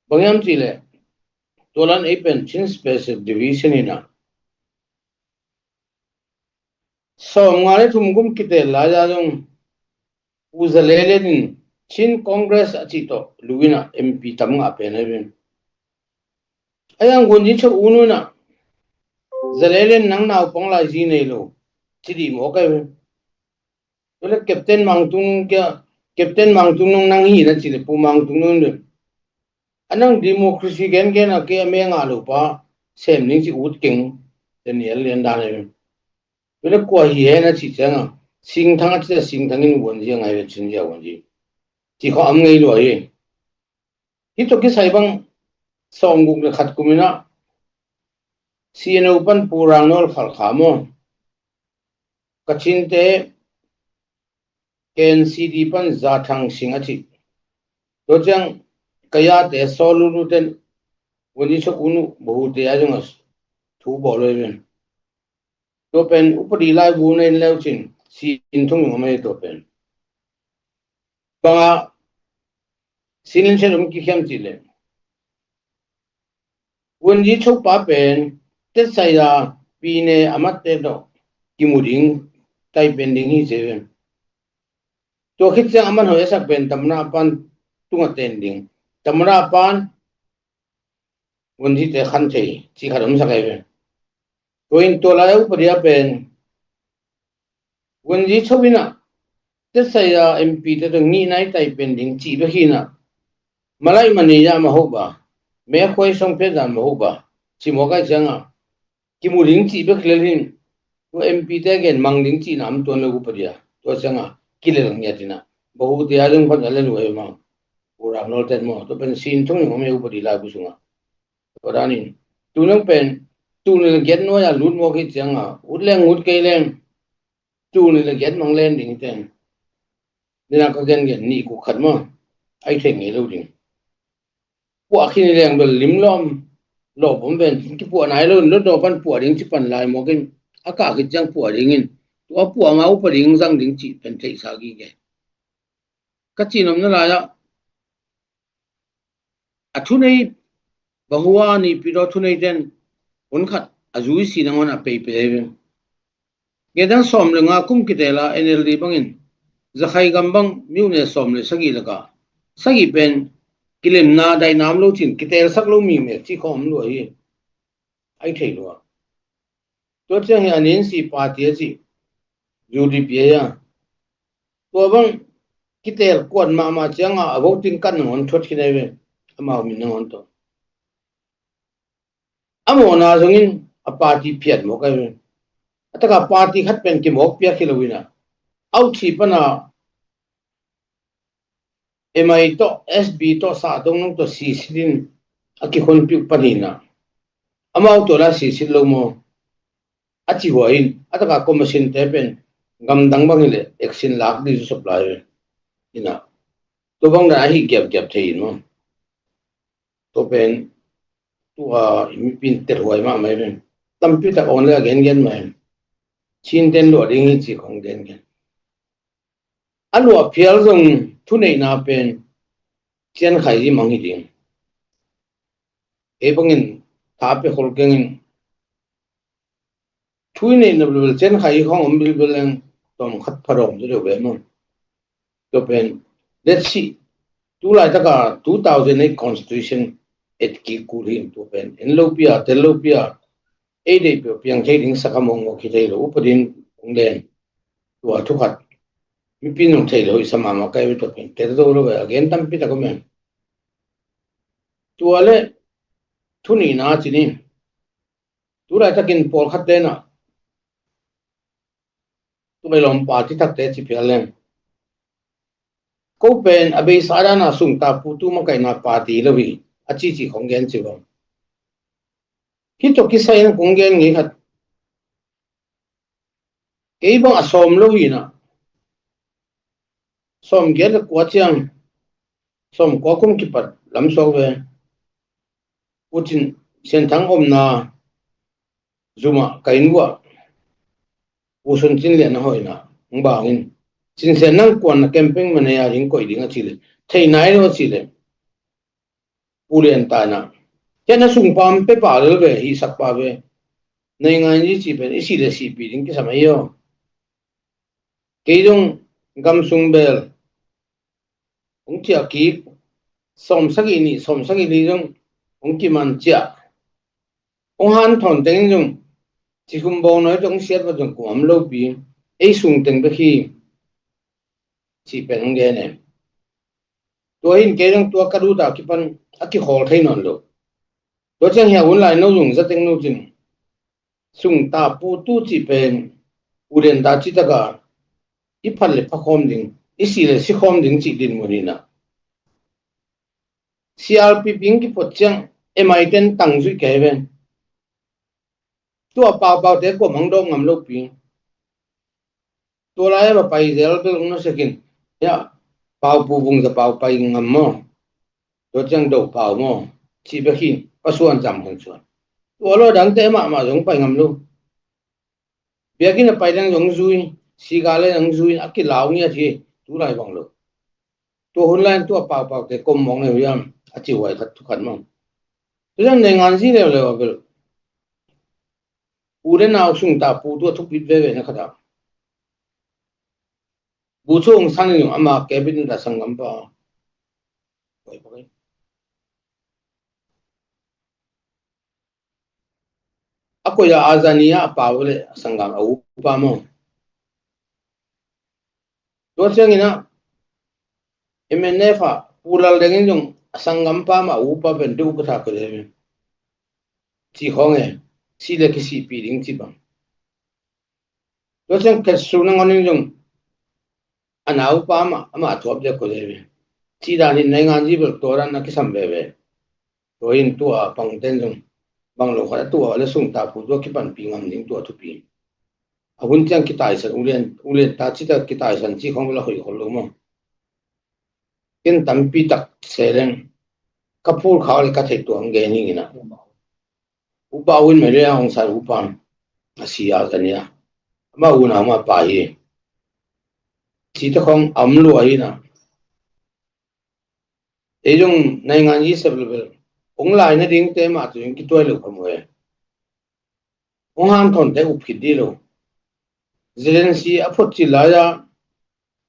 Bang hiam cih leh tua lan ei pen Chin Special Division hi in ah, sawm nga le thum kum kiteel lai a zong Pu Za Le Lian in Chin Congress a cih tawh lu in ah M P tam ngah pen ahi ve. A yang Wunzi Cho u nu in ah, Za Le Lian nang naupang lai zi nei lo, ci dih mawk ahi ve. Tua le Captain Mang Tung Nung kia, Captain Mang Tung Nung nang hi na ci le Pu Mang Tung Nung le. A nang democracy gen gen a kei a meng a lo pa sem ning ci ut keng. Daniel lian dan le. Tua le kua hi he na ci ciang a. Singthang a ci a Singthang in Vuanzi a ngai ve cin zia Vuanzi. Ci kho am ngei lua hi. Hih tawh kisai bang sawmguk le khat kum in ah C N O pan Pu Rangnawl Khalkha maw, Kachinte K N C D pan Za Thang Sing a cih. Tua ciang Kayate Saw Lulu ten Vuanzi Chok Unu Bahute a zong a thu bawl lo hi ven. Tua pen upadi laibu na in leu cin sin thung in om ahi tua pen. Banga sin in sen om kikhiam cih le. Vuanzi Chok pa pen tetsai a pine a matte tawh kimu ding tai pen ding hi ci ven. Tua khit ciang a man hoi a sak pen tamra pan tunga ten ding. Tamra pan Vuanzi te khan thei ci khat om sak ahi ve. Tua in tua lai upadi a pen Vuanzi Chok in ah tetsai a M P te tawh ngih nai tai pen ding ci bek hi in ah. Malai mani ya ma ho ba. Mekhuai song phe dan ma ho ba. Ci mawk ai ciang a kimu ding cih bek lel hin. Tua M P te gen mang ding cihna am tuan lo upadi a. Tua ciang a kilel ngiat in ah. Bahute a zong pan a lel uh ahi maw. Pu Rangnawl ten maw. Tua pen sin thung in om ahi upadi laibu sung a. Tua dan in. Tu nang pen. Tu nil giat nuai a lut mawk hi ciang a. Ut leng ut kei leng. Tu nil giat mang len ding hi ten. Nina ka gen gen nih kuk khat maw. Ai thei ngei lo ding. Puah khin leng bel lim lawm lawp om ven kipuah nai lo in lotdaw pan puah ding ci pan lai mawk in a kah khit ciang puah ding in tua puah ma upa ding zang ding cih pen theihsa gige. Ka cih nopna lai ah a thunei bang hua nihpi daw thunei ten hun khat a zui si nangawn a peipei hi ven. Ngedan sawm le nga kum kitela N L D bangin zakhai gam bang miune sawm le sagih laka sagih pen kilemna dainam lo cin kitelsak lo mi mek ci khawm lua hi. Ai thei lua. Tua ciang hi a nin si party a ci U D P a tua bang kitel kuat mahmah cianga a voting kan nangawn thuat khin ai ve. Amau min nangawn tawh a mawhna zongin a party phiat mawk ahi ve. A taka party khat pen kimawk piak hi lo in a authi pana M I tawh S B tawh sah dong nong tawh sisit in a kikhonpiuk pan hi in a amau tawh la sisit lo maw. A ci huai in a taka commission te pen gamdang bang hileh action lak di zu supply ve. In a tua bang dan a hi giapgiap thei in maw. Tua pen tua i mipin tel huai mahmah hi pen tampi tak on le a gengen mah hi. Chin ten luah ding hi ci khong gengen. A luah phial zong thuneihna pen ciankhai hi mang hi ding. Ei bangin tha pe khol kengin thu i neihna bilbil ciankhai hi khong om bilbil leng tawm khat phadawm deuh deuh ve maw. Tua pen let's see. Tu laitaka two thousand eight constitution et kik kul hi in tua pen en lopi a tel lopi a ei deih peuh piang thei ding saka mawngmawh khi thei lo upa din ong len. Tua thukhat mipin ong thei lo i sa mahmah kai ve tua pen tel zo lo ve a gen tampi tak om em. Tua le thu nihna ci ni. Tu laitakin pawlkhat tenah tua i lawmpa thithakte ci phial leng ko pen a beisa dana sungta putu makaihna party lo hi a cici khong gen ci bang. Hih tawh kisai in kong gen ngei khat kei bang a sawm lo hinah sawm giat le kua ciang sawm kua kum kipat lamsuak ve. Putin sianthang omna zumah ka inn vuah Pu Sun Cin lian a hoihna hong bangin Cin Sian nang kuan na camping manei a ding koih ding a ci le thei nai lo a ci le Pu Lian ta na hian a sungpa om pe pa lel ve hihsak pa ve. Nei ngai ni ci pen i sih le sihpi ding kisam ei aw. Kei zong gam sung bel hong thiah kik sawm sagih nih sawm sagih li zong hong kiman ciah. Hong hanthawn tengin zong cikhum bawngnawi tawh hong siat vat zong kum om lopi ei sung teng bek hi. cih pen hong gen e. Tua hin kei dang tua ka duta kipan a kikhawl thei nawn lo. Tua ciang hia hun lai no zung zatek no cin sungta putu cih pen ulian ta citaka i phat le pha khawm ding, i si le si khawm ding cih dinmun hi na. C R P P in kiphot ciang M I ten tang zuih kei ven. Tua paupau te kuam hang dawk ngam lo pi. Tua lai a va pai zel bel hong na sekin. Ya, paupu vung za pau pai ngam maw? Tua ciang do pau maw? Ci bek hin pasuan cam hong suan. Tua lo dangte mahmah zong pai ngam lo. Biakinn a pai leng zong zui, siga le zong zui, a kilau ngiat hi, tu lai bang lo. Tua hun lai tua paupau te kom mong le hiam, a ci huai khat thu khat mong. Tu zan nei ngan zi leu leu a bel. U le nau sungta pu tua thupit veve na khat a. Bu chung san in ama kebit na da sanggam pa. Huai pa kai. A koih a, a zani a, a pau le a sanggam a upa maw? Tua ciangin a M N F a Pu Lal Deng in zong a sanggam pa mah a upa pen deuh ka tha ka le. Ci khawng e, si le kisihpih ding ci bang. Tua ciang khetsu nangawn in zong a naupa amah, amah a thuap dek ko dei ve. Cih dan in naingan zi bel tua dan a kisam veve. Tua in tua pangten zong bang lo khat a tua le sungta pu tua kipanpih ngam ding tua thupi. A hun ciang kitaisan ulian, ulian ta cita kitaisan ci khong bel a hoih khol lo maw? Ken tampi tak se leng ka phul khau le ka theih tuang gen hi ngina. Upa un mei le a hong sai upa a si a zania. Ama un a ama pa hi. Cita khong a om lua hi na. Ei zong naingan i sep lo bel hong lai nadingte mah tu zong kituai lo kha mu e. Hong hanthawnte up khit dih lo. Zelensky a phot cil lai-a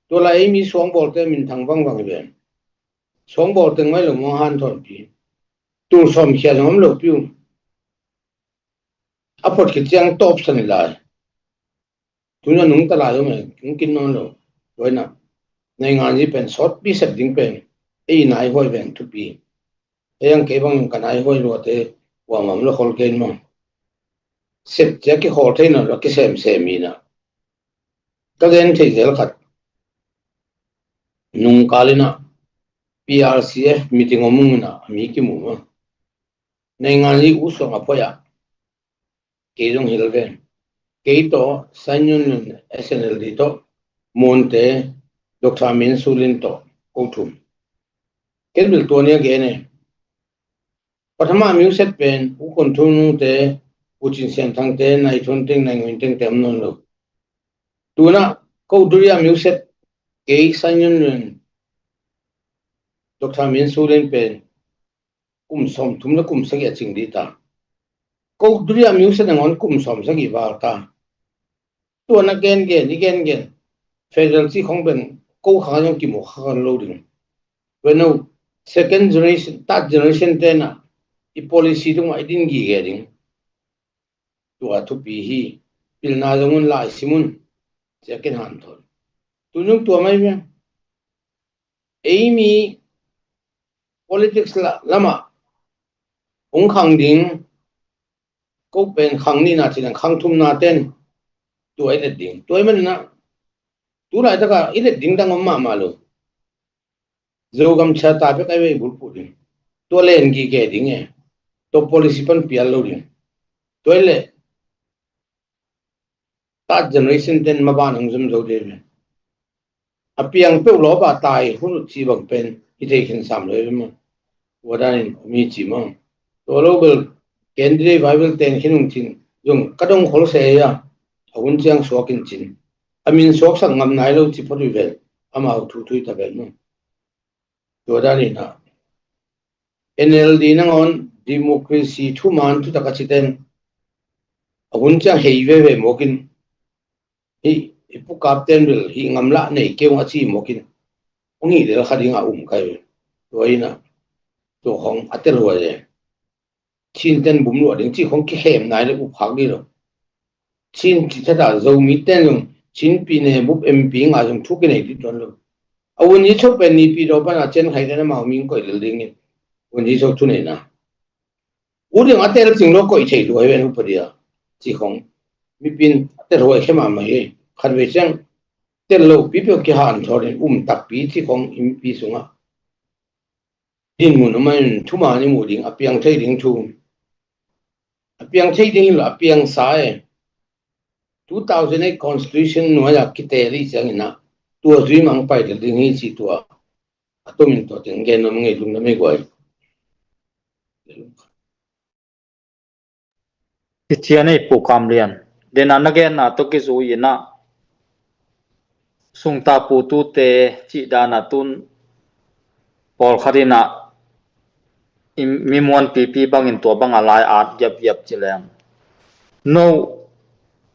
tua lai ei mi suangbawlte minthang vangvang hi ven. Suangbawl teng mai lo hong hanthawnpi. Tul sawmkhia zong om lo piu. A phot khit ciang tawpsan hi lai. Tun a nungta lai om e, hong kin nawn lo. Tua hi na naingan zi pen sawtpi sep ding pen ei naihuai veng thupi. Ei ang kei bang ka naihuai luate kuamah om lo khol kei maw? Sep cia kikhawl thei nawn lo kisemsem hi na. Ka gen thei zel khat. Nungkal in a P R C F meeting om ung in a mi kimu maw? Naingan zi u suang a phoih a. Kei zong hil ve. Kei tawh, Sanyun in S N L D tawh, Monte, Doctor Min Sulin tawh, ko thum. Ken bil tua nia gen e. Pathama music pen, U Kon Thung Nung te, U Cin Sian Thang te, Nai Thun Teng, Nai Nguin Teng te om nawn lo. Tuna, ko duria music, kei Sanyun in, Doctor Min Sulin pen, kum sawmthum le kum sagih a cing dih ta. Ko duria music nangawn kum sawmsagih val ta. Tua na gengen, i gengen. Federal ci khong pen ko khang a zong kimu kha lo ding. Tua no second generation, third generation te na i policy tung a i din gige ding. Tua thupi hi. Pilna zong un lai sim un. Cia ken hanthawn. Tunung tua mai ve. Ei mi politics la, lamah hong khang ding, ko pen khang nihna cih leng khang thumna ten tua i let ding. Tua i manina tu laitaka i let ding dang om mahmah lo. Zogam chata bek ai vei bulphuh ding. Tua len gige ding e. Tua policy pan pial lo ding. Tua i leh third generation ten maban hong zum zo ding ve. A piang peuh lawpa tai hun uh ci bang pen hi thei khin sam lo ve maw? Tua danin om hi ci maw? Tua lo bel candidate Bible ten khin hong cin zong ka dong khol se hi a, a hun ciang suak in cin. A min suaksak ngam nai lo ci phot uh vel amau thu thui ta vel maw? Tua danin a N L D nangawn democracy thuman thutak a citen a hun ciang hei veve mawkin hi, i pukap ten bil hi ngamlah nei keu a ci mawkin hong hi del kha ding a um kai ve. Tua ina tua khong a tel huai le Chin ten bum luah ding ci khong kikhem nai le up khak dih lo. Chin ci thata Zomi ten zong Chin pi ne bup M P nga zong thu kinei dih tuan lo. A Win Yi Chok pen Nipi daw pana Chin Khai te na mau ming koih lel ding in. Win Yi Chok thuneihna. U ding a tel cing lo koih thei lua hi ven upadi a. Ci khong. Mipin a tel huai khe mahmah hi. Khat vei ciang tel lo pi peuh kihan thawrin um takpi ci khong i mipi sungah. Din mun a man thuma ni mu ding a piang thei ding thu. A piang thei ding hi lo a piang sa e. Two thousand eight constitution nuai a kite li ciangin a. Tua zui mang pai ding hi ci tua. A tumin tua ting gen nom ngei lung na mei guai. Cicia nei Pu Kam Lian. Dena na genna tawh kizui inah sungta putute cih dana tun pawlkhat inah i mi muan pipi bangin tua banga lai at giapgiap ci leng. No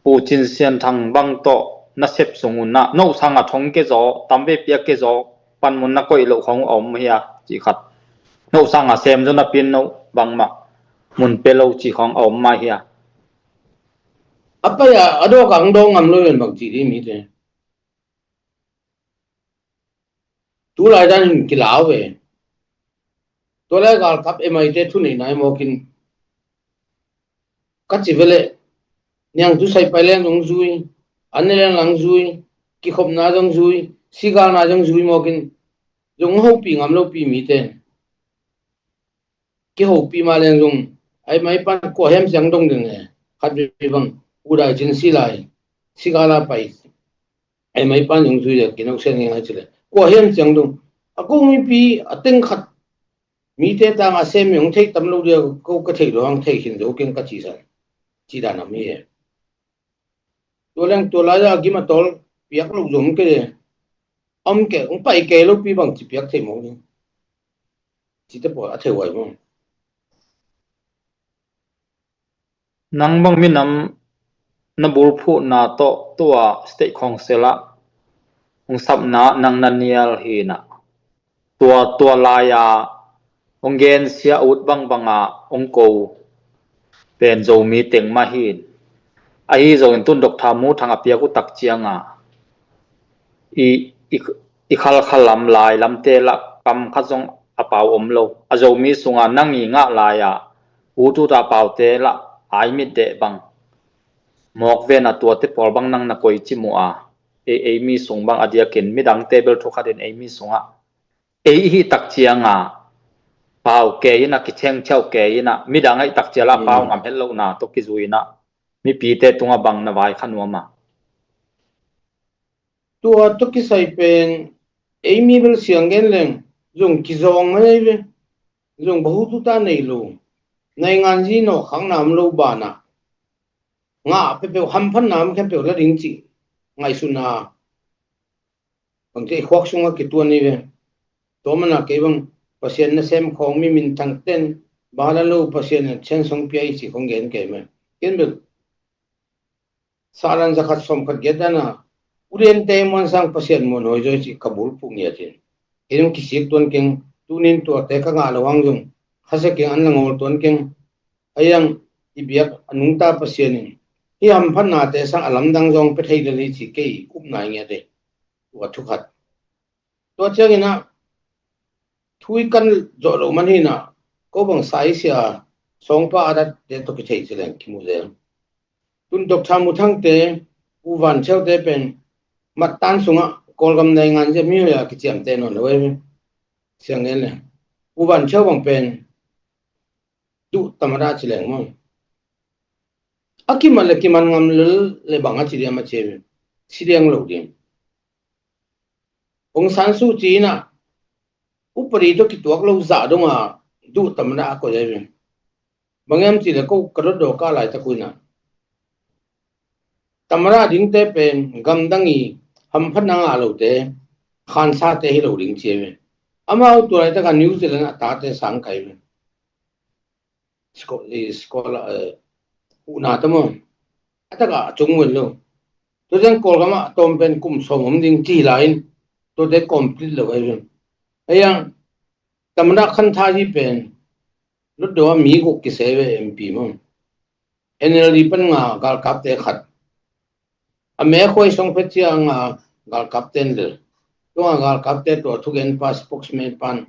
Pu Cin Sian Thang bang tawh na sep sung unah no sanga thong kezaw tamvei piak kezaw panmun na koih loh khong a om hia cih khat. No sanga sem zaw napi in no bangmah mun pe lo cih khong a om mah hia. A pai a, a dawk a ang dawng ngam lo ven bang cih dih mite. Tulai dan hin kilau ve. Tua lai galkap M I te thuneihna i mawkin ka ci veleh niang tu sai pai leng zong zui, an ne leng lang zui, kikhopna zong zui, sigalna zong zui mawkin zong hopih ngam lopi mite. Kihopih ma leng zong ai mai pan kua hem siang dong ding e. Khat vei bang udai cin si lai sigala pai ai mai pan zong zui le kinok sen ngai cile kua hem siang dong a ko mipi a teng khat mite tanga sem yong thei tam lo dia ko ka thei lo hang thei khin zo keng ka ci san ci dan a mi e. Tua leng tua lai a gim a tawl piak lo zom ke om ke ong pai ke lo pi bang ci piak thei mong ni. Cite pawl a thei huai mong. Nang bang minam na bulphuhna tawh tua state council ah hong sapna nang na nial hinah tua tua lai-a hong gensia ut bangbanga hong ko pen Zomi teng mah hin. Ahi zongin tun Doctor Mu Thang a piak uh tak cianga i, i, i khalkhalam lai lamte lah kam khat zong a pau om lo. A Zomi sunga nang i ngah lai-a ut uta paute lah ai mit deh bang mawk vena tuate pawl bang nang na koi ci mu a ei, ei mi sung bang a diakin midangte bel thukhatin ei mi sungah ei i hih tak cianga pau kei ina kithengthiau kei ina midang a hih tak ciala pau ngam het lohna tawh kizui ina mipite tunga bang na vai kha nuam a. Tua tawh kisai pen ei mi bel siang gen leng zong kizawng mai ve. Zong bahu tuta nei lo naingan zi nawh khang nam lo bana ngah pepeuh hamphat nam khempeuh la ding cih ngaihsutna bangte i khuak sungah kituan hi ve. Tua mana kei bang Pasian nasem khawng mi minthang ten bala lo Pasian in thian song pia i ci khong gen kei me. Ken bel salan zakhat sawmkhat giat dana uliante muansang Pasian muanhawi zawi cih ka bulphuh ngiatin kei dong kisik tuan keng. Tunin tuate ka ngah lo hang zong khasia keng an la ngawl tuan keng. Ayang i biak a nungta Pasian in hi hamphatnate sang a lamdang zong pe thei lel hi ci kei upna i ngiate. Tua thukhat tua ciangin ah thu i kan zawh loh man hinah ko bang saisia sawngpa a datte tawh kithei ci leng kimu zel. Tun Doctor Mu Thangte U Van Thiaute pen mattan sungah Kawlgam naingan zia mi hoia kiciamte nawn lo ei siang ngen le U Van Thiau bang pen duh tamada ci leng maw? A kiman le kiman ngam lel le bang a ci diam a ci si diang lo ding. Aung San Suu Kyi inah upadi tawh kituak lo zah donga duh tamada a koih ai ve. Bang hiam cih le ko ka dotdaw ka laitak uh inah tamada dingte pen gamdang i hamphatna ngah lote khansate hi lo ding ci ai ve. Amau tua laitaka New Zealand a tate sang kai ve. Scholar, eh, uhna ta maw a taka a cung ven lo. Tua ciang Kawlgam ah a tawm pen kum sawm om ding ci lai in tuate complete lo ai ven. Aiang tamada khan tha hi pen lutdaw a mi guk kisei ve M P maw. N L D pan nga galkapte khat a mekhuai song phet cia nga galkapte an lel. Tua galkapte tua thugen pa spokesman pan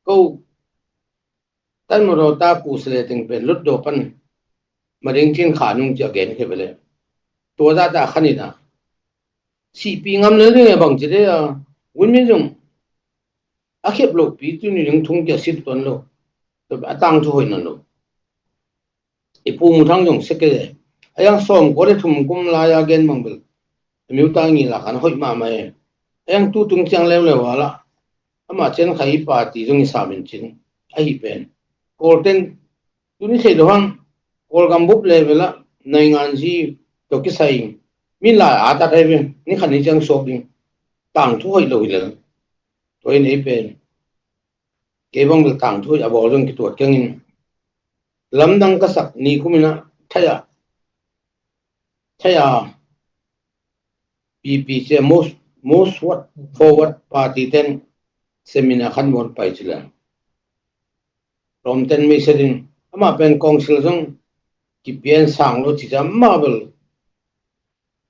ko Tatmadaw ta kusale teng pen Lutdaw pan Mading Chin kha nung ci a gen khia ve le. Tua zah ta khan in a sihpih ngam lel ding e bang ci de a, Win Myint zong a khep lopi tuni ding thung kia sit tuan lo. A tangthu hoih nawn lo. I Pu Mu Thang zong seke a yang sawm kua le thum kum lai a gen bang bel a miu ta ngi la khan hoih mahmah e. A yang tu tung ciang leuleu a la ama cian khai i party zong i samin cin ahi pen. Kawlten tuni thei lo hang Kawlgam bup level ah naingan zi tawh kisai in min lai a tat hai ve, ni khan ni ciang suak ding tangthu hoih lo hi lel. Tua in ei pen kei bang bel tangthu hoih a bawl zong kituat keng in lamdang ka sak ni kum in a thai a thai a P P C most most what forward party ten seminar khan muan pai ci le. Lawmten mei se ding amah pen council zong kipian sang lo ci ca amah bel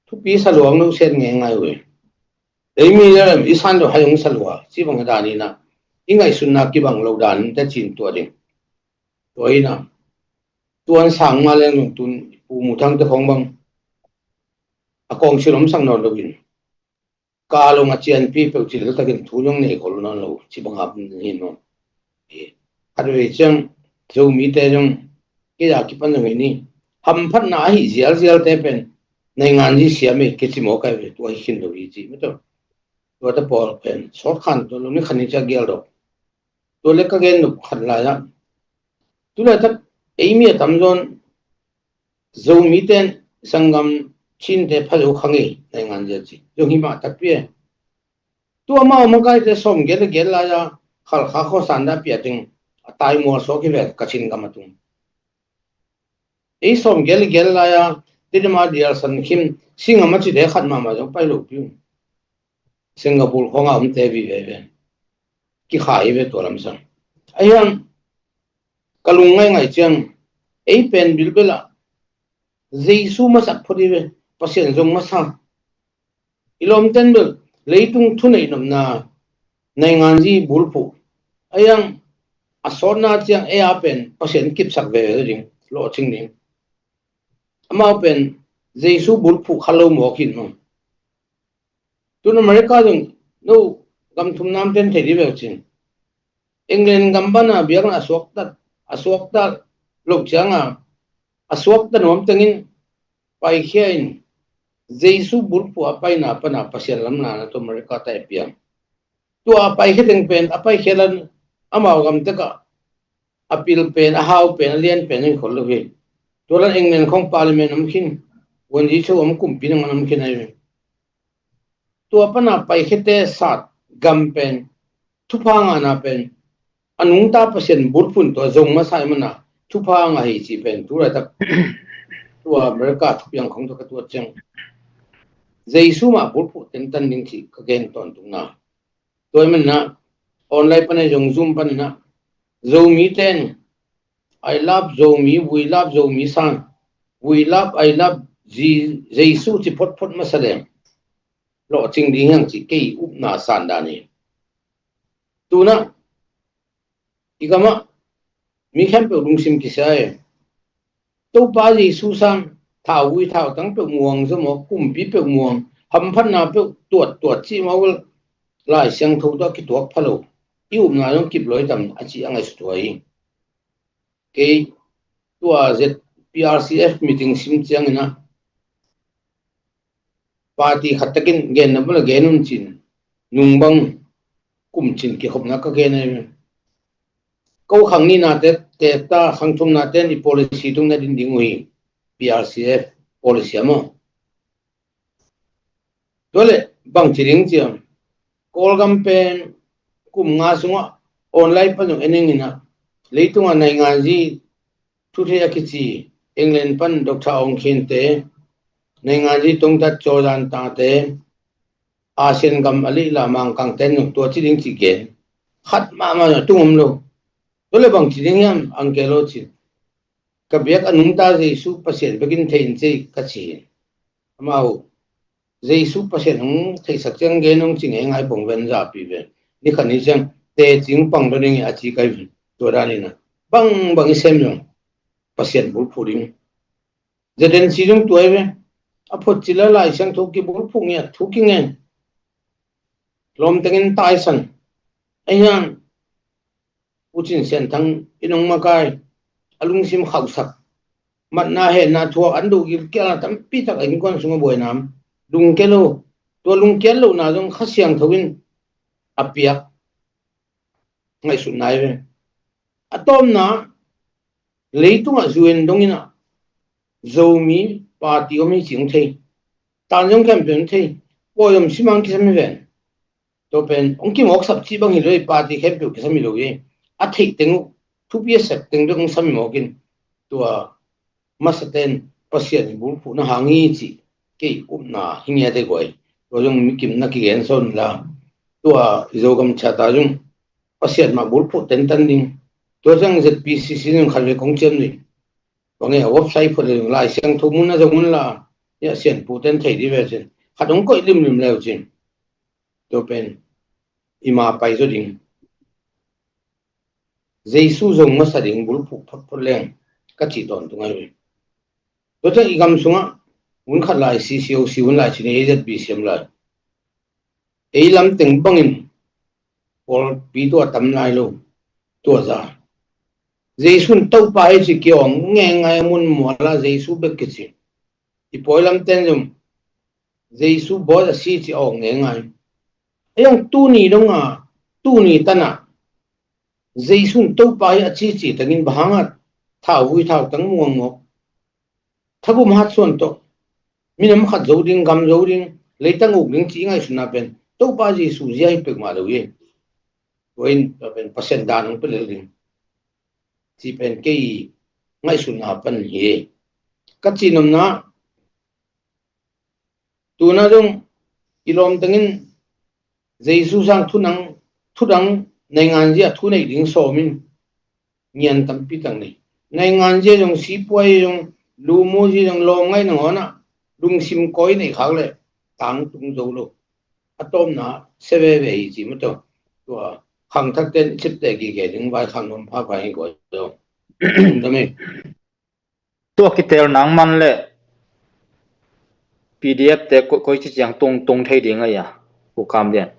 thupi sa luang lo set ngei ngai uh e. Ei mi le i san lo hai hong sa lua ci bang dan in a i ngaihsutna kibang lo dan te cin tua ding. Tua in a tuan sang ma leng zong tun Pu Mu Thang te khong bang a council om sang nawn lo in. Ka long a cianpi peuh ci lel takin thu zong nei khol nawn lo ci bang a hi no. Khat vei ciang Zomite zong kei a kipan zong hi ni. Hamphatna ahi zialzial te pen naingan zi siam e kei ci maw kai ve tua hi khin lo hi ci mah tawh. Tua te pawl pen sawt khan tua lo ni khan ni cia gial dok. Tua le ka gen nop khat lai ah tulai tak ei mi a tamzawn Zomite in sanggam Chinte pha zo kha ngei naingan zia ci zong hi mah takpi e. Tua amau makaite sawm gel le gel lai a Khalkha khuasan dah piah ding a tai mual suak hi ve Kachin gam a tung. Ei sawm gel le gel lai a Tidima Dial San Khim Singam a cite khat mahmah zong pai lo piu. Singapore khawng a omte vive ve kikhai ve tua lamsang. A hiang ka lung ngaingai ciang ei pen bilbel ah Jesu masak phot hi ve, Pasian zong masa. I lawmten bel leitung thuneih nopna naingan zi bulphuh a hiang a sawtna ciang ei a pen Pasian kipsak veve ding lawhcing ding. Amau pen Jesu bulphuh kha lo mawk hin maw? Tun America zong no gam thum namten thei dih veu cin. England gam pana biakna a suaktat a suaktat loh cianga a suakta nuam tengin paikhia in Jesu bulphuh a paina pana Pasian lamna na tawh America ta e piang. Tua a paikhia teng pen a paikhia lan amau gam tekah a pil pen a hau pen a lian pen in khol lo hi. Tua lan England khong parliament om khin, wanzi cho om kumpi nangan om khin ahi ve. Tua pana paikhiate sat gam pen thupha ngahna pen a nungta Pasian bulphuh tua zong masa i mana thupha ngah hi ci pen tu laitak tua America thupiang khong tua ka tuat ciang Jesu mah bulphuh tentan ding ci ka gen tawntung na. Tua i manna online panai zong Zoom panina Zomi ten I love Zomi, we love Zomi san, we love, I love Jesu ci photphot masa leng lawhcing ding hiang ci kei upna san dan hi. Tuna i gamah mi khempeuh lungsim kisia e. Topa Jesu sang thauvui thautang peuh muang zom aw kumpi peuh muang hamphatna peuh tuattuat cih mah ul Lai Siangtho tawh kituak pha lo i upna zong kip lawi tam a cih a ngaihsut huai hi. Kei tua zet P R C F meeting sim ciangin ah party khat takin genna bula gen un cin nungbang kum cin kikhopna ka gen ahi. Ko khang nihna te tek ta khang thumna ten i policy tung na din ding uh hi. P R C F policy a maw? Tua le bang ci ding ciang Kawlgam pen kum nga sungah online pan zong eneng inah leitungah nainganzi thu thei a kici England pan Doctor Aung Khin te, nainganzi tungtat Jordan tate, Asian gam a lihla Mangkang ten zong tua ci ding ci gen khat mahmah zong tung om lo. Tua le bang ci ding hiam ang ke lo ci. Ka biak a nungta Jesu Pasian bekin thei in cei ka ci hi. Amau Jesu Pasian hong theihsak ciang gen hong ci ngeingai bang ven zapi ve. Ni khat ni ciang teci hong pang ding hi a ci kai ve. Tua danin a bangbang i sem zong Pasian bulphuh ding. Zedensi zong tua hi ve. A phot cila Lai Siangtho kibulphuh ngiat thu kingen. Lawmtengin taisan. Ahian U Cin Sian Thang in hong makai, a lungsim khauhsak, matna henna thuak, an duh gilkialna tampi tak a innkuan sungah buaina om. Lungkia lo, tua lungkial lohna zong Kha Siangtho in a piak ngaihsutna hi ve. A tawpna, leitungah U N dongin ah Zomi party om hi ci hong thei. Tan zong khempeuh hong thei. Pawi om simang kisam hi ven. Tua pen hong kimawksap cih bang hi lo hi, party khempeuh kisam hi lo hi. A theih teng uh, thupi a sep teng bek hong sam hi mawk in, tua masa ten Pasian i bulphuhna hang hi cih kei upna hi ngiat e guai. Tua zong mikim na kigen sawn la, tua i Zogam ciata zong Pasian mah bulphuh tentan ding. Tua zong Z P C C zong khat vek hong ciam ding. Bang e, a website phot le zong Lai Siangtho mun a zong un la, ia Sianpu ten thei di ve cin. Khat hong koih limlim leu cin. Tua pen i ma pai zaw ding. Jesu zong masa ding bulphuh photphot leng ka cih tawntung ahi ve. Tua ciang i gam sungah hun khat lai C C O C hun lai cin, A Z B C M lai. Ei lamteng bangin pawlpi tua tam lai lo, tua za. Jesu in Topa hi ci kiawng ngengai a mun muala Jesu bek kici. I pawi lamten zong Jesu bawi a si ci awng ngengai. A iang tuni donga, tuni tana Jesu in Topa hi a cici tangin bang hanga thauvui thautang muangmawk, thagum hatsuan tawh minam khat zo ding, gam zo ding, leitang uk ding ci i ngaihsutna pen Topa Jesu zia hi pek mah lo hi. Tua in tua pen Pasian dan hong pelel ding ci pen kei ngaihsutna pan hi. Ka cihnopna, tuna zong i lawmtengin Jesu sang thunang, thudang naingan zia thu nei ding sawmin ngian tampi tak nei. Naingan zia zong sipuai zong lumu zia zong lawm ngai nangawnah lungsim kawi nei khak le tangtung zo lo. A tawpna se veve hi ci mataw. Tua khangthak ten i cipte gige ding vai khang nuam phapha hi guai zo. Dami. Tua kitel nang man le P D F te koi, koi ci ciang tung, tung thei ding a ia, Pu Kam Lian.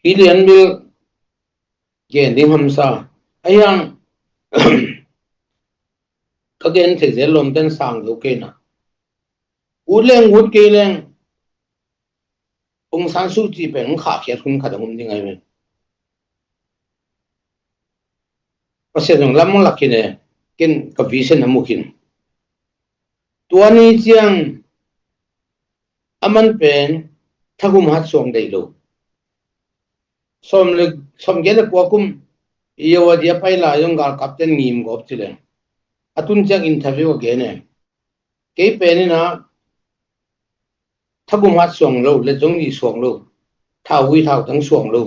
Hi Lian Bil gen ding hamsa. A iang ka gen thei zel lawmten sang zo kei na. Ut leng ut kei leng Aung San Suu Kyi pen hong khahkhiat hun khat a hum ding ahi ven. Pasian zong lam hong lak khin e, ken ka vision a mu khin. Tua ni ciang a man pen thagum hat suang deih lo. Sawm le, sawm gen le kua kum i yo a dia pai lai zong galkap ten ngim gawp ci leng. A tun ciang interview a gen e. Kei pen ina thagum hat suang lo, le zong ni suang lo, thauvui thautang suang lo.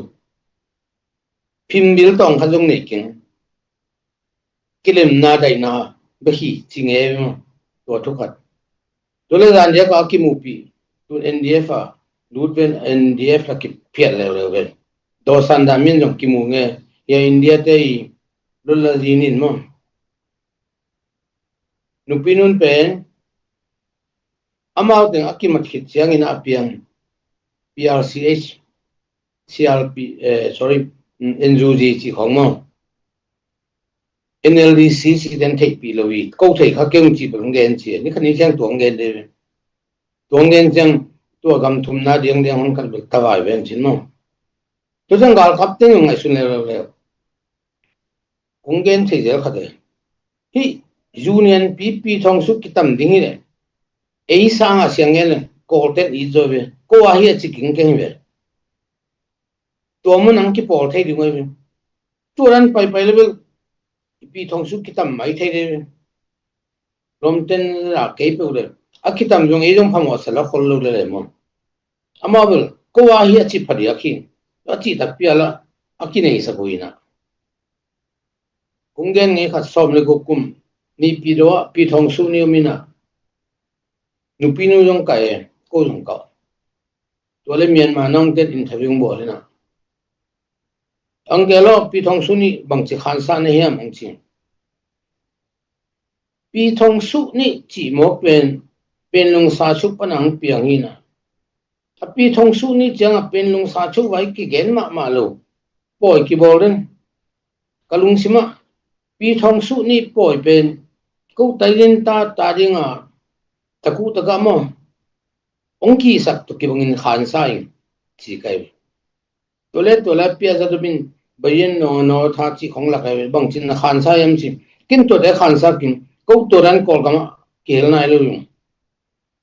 Phim bil tawng khat zong nei keng. Kilemna daihna bek hi ci nge maw? Tua thu khat. Tua le zan dia ka kimupi tun N D F a lut ven N D F la kiphiat leuleu ven. Daw san dah min zong kimu nge hia India te i lula zinin maw? Nupi nun pen amau teng a kimat khit ciangin a piang P R C H, C R P, eh, sorry, mm, N U G ci khong maw? N L D C ci den theihpih lo hi, ko thei kha keng ci bang gen ci, ni khat ni ciang tuang gen de. Tuang gen ciang tua gam thumna diang diang hon khat bek tavai ven cin maw? Tua ciang galkap teng ngaihsun leuleu. Kong gen thei zel khat e. Hih union pipi thong suk kitam ding hi le. Ei sanga siang ngen le. Kawlten it zaw ve. Ko a hi a ci kingkeng hi ve. Tua mun ang kipawl thei ding ahi ve. Tua dan paipai le bel. Pi thong suk kitam mai thei le ve. Lawmten la kei peuh le. A kitam zong ei zong phamawh sa la khol lo le le maw. Amau bel. Ko a hi a ci phadiak hi. A ci takpi a la. A kinei sa buina. Kong gen ngei khat sawm le guk kum ni pi do a pi thong su ni um ina. Nupi nu zong ka e, ko zong ka. Tua le Myanmar nong ten interview bawl ina. Ang ke lo, Pi Thong Su nih bangci khansa na hiam ang ci. Pi Thong Su nih cih mawk pen, Pen Lung Sa Chuk pan ang piang hi na. A Pi Thong Su nih ciang a Pen Lung Sa Chuk vai kigen mahmah lo. Pawi kibawl den. Ka lungsim ah Pi Thong Su nih pawi pen, ko tai din ta ta ding a, taku taka maw, ong kisak tu kibangin khansa in ci kai. Tua le tua le pia za tu bin bayin no no tha ci khong lak ai, bangcin na khansa yam ci. Kin tua te khansa kin, ko tua dan Kawlgam ah kihel nai lo yung.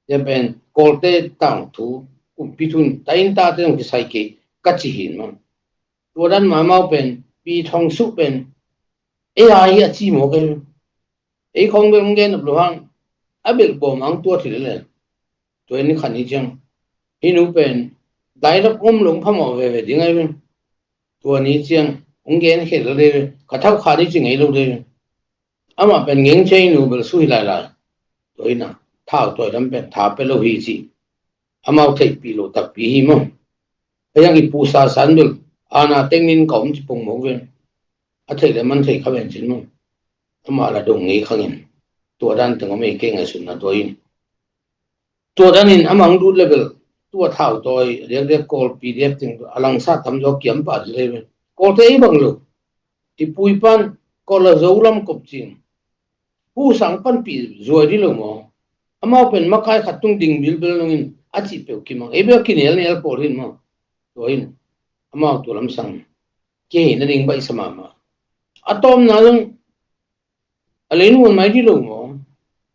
Ya pen Kawlte tangthu, kumpi thun, ta in ta te zong kisai kei ka ci hin maw. Tua dan mamau pen, Pi Thong Su pen, ei a hi a ci mawk ei. Ei khong bel hong gen nop lo hang, a belh bawm ang tuat hi lel. Tua in ni khat ni ciang, hih nu pen, daidap om lo hong phamawh veve ding ai ve. Tua ni ciang hong gen khel lo dei ve, ka thauh kha dei ci ngei lo dei ve. Amah pen ngeng cia hih nu bel su hi lailai. Tua in a, thau tawi lam pen tha pia lo hi ci. Amau theihpih lo takpi hi maw. Hei ang i pu Sa San bel, ana tengnin ka om ci pong mawk ve. A theih le man thei kha ven cin maw. Amah la dong ngei khangin. Tua dan teng om ei kei ngaihsutna tua in. Tua danin a mang lut le bel, tua thau tawi, diakdiak Kawl P D F teng a langsa tam zaw kiam pah dih le bel. Kawlte ei bang lo. I pu i pan, Kawl a Zo lam kop cin. Pu sang panpih zuai dih lo maw. Amau pen makai khat tung ding bilbel nungin, a cih peuh kimang. Ei bel kinel nel pawl hin maw. Tua in, amau tua lam sang. Kei na ding baih sa mahmah. A tawmna zong, a lei nuam mai dih lo maw?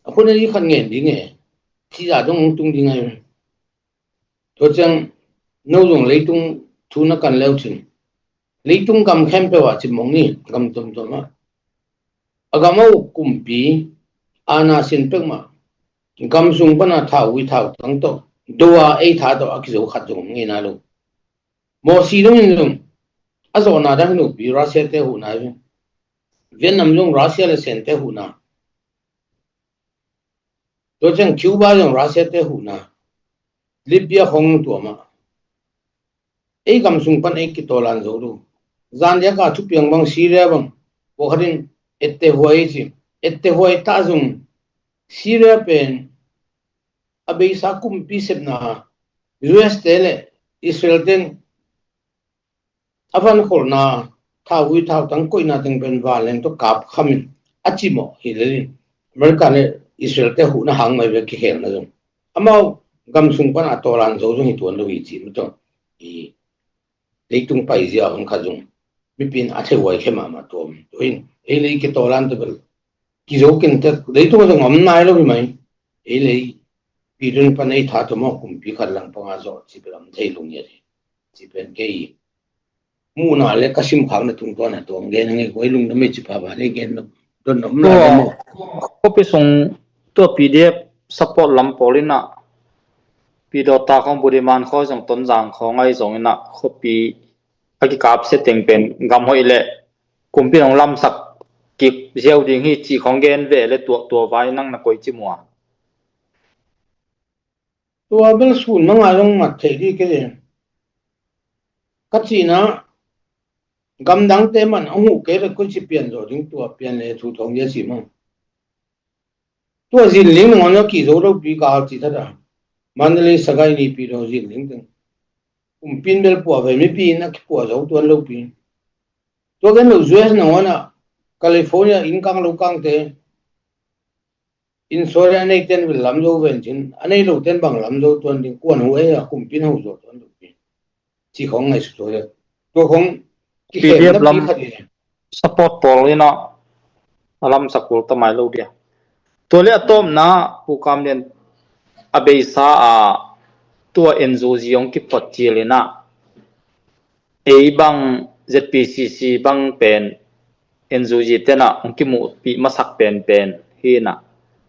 A khun a dih khat ngen ding e. Cih zah dong hong tung ding ai. Tua ciang no zong leitung thu na kan leu cin. Leitung gam khempeuh ah cimawng ni, gam tuamtuam ah. A gam a uk kumpi, ana sin pek mah. Gam sung pana thau ui thau tang tawh. Do a ei tha tawh a kizo khat zong om ngei nai lo. Mawsi dongin zong a zawhna dang hi lopi Russia te huhna hi. Vietnam zong Russia le Sen te huhna. Tua ciang Cuba zong Russia te huhna. Libya khong tuam ah. Ei gam sung pan ei kitawlan zo lo. Zan diak a thupiang bang Syria bang. Pawlkhatin ettehuai ci. Ettehuai ta zong Syria pen a beisa kumpi sepna U S te le Israel ten a van kholhna thau ui thau tang koihna teng pen vanleng tawh kap khamin a cimawh hi lelin America le Israel te huhna hang mai ve kikhelna zong. Amau gam sung pan a tawlan zo zong hi tuan lo hi ci mah tawh. I leitung paizia hun khat zong mipi in a theihuai khe mahmah tuam. Tua in ei lei kitawlan tawh bel kizo kin tek leitung zong om nai lo hi mai. Ei lei pi dun pan ei tha tawh maw kumpi khat lang panga zawh ci bel om thei lo ngiat hi. Ci pen kei muhna le ka simkhakna tungtawn a tuang gen a ngei kuai lungdam ei ci pha ba le gen don om lai lo maw. Khuapi sung tua P D F support lam pawl in ah Pi Dawta khawng Budiman khawi zong Tonzang khawng ai zong in ah khuapi a kikap sia teng pen gam hoih le kumpi hong lamsak kik ziau ding hi cih khawng gen ve le tua, tua vai nang na koi ci mua. Tua bel sun manga zong mat thei dih kei. Ka cihna gamdangte man a huh kei le koi ci pian zawh ding tua pian le thu thawng dia ci mang. Tua zinling nangawn a kihzo lopi ka cih thata. Mandalay Sagaing nipi lo zinling teng. Kumpin bel puah ve mipi in a kipuah zo tuan lopi. Tua gen lo U S nangawn ah California inn kang lo kangte. Insurance a nei ten vil lam zo ven cin. A nei lo ten bang lam zo tuan ding. Kuan hu ei a kumpin ho zo tuan lopi. Ci khong ngai su tua le. Tua khong P D F lam khat hi. Support pawl in ah a lamsak kul ta mai lo dia. Tua le a tawpna Pu Kam Lian a beisa a tua N G O zi hong kiphot cil in ah ei bang Z P C C bang pen N G O zi ten ah hong kimuhpih masak penpen hi in ah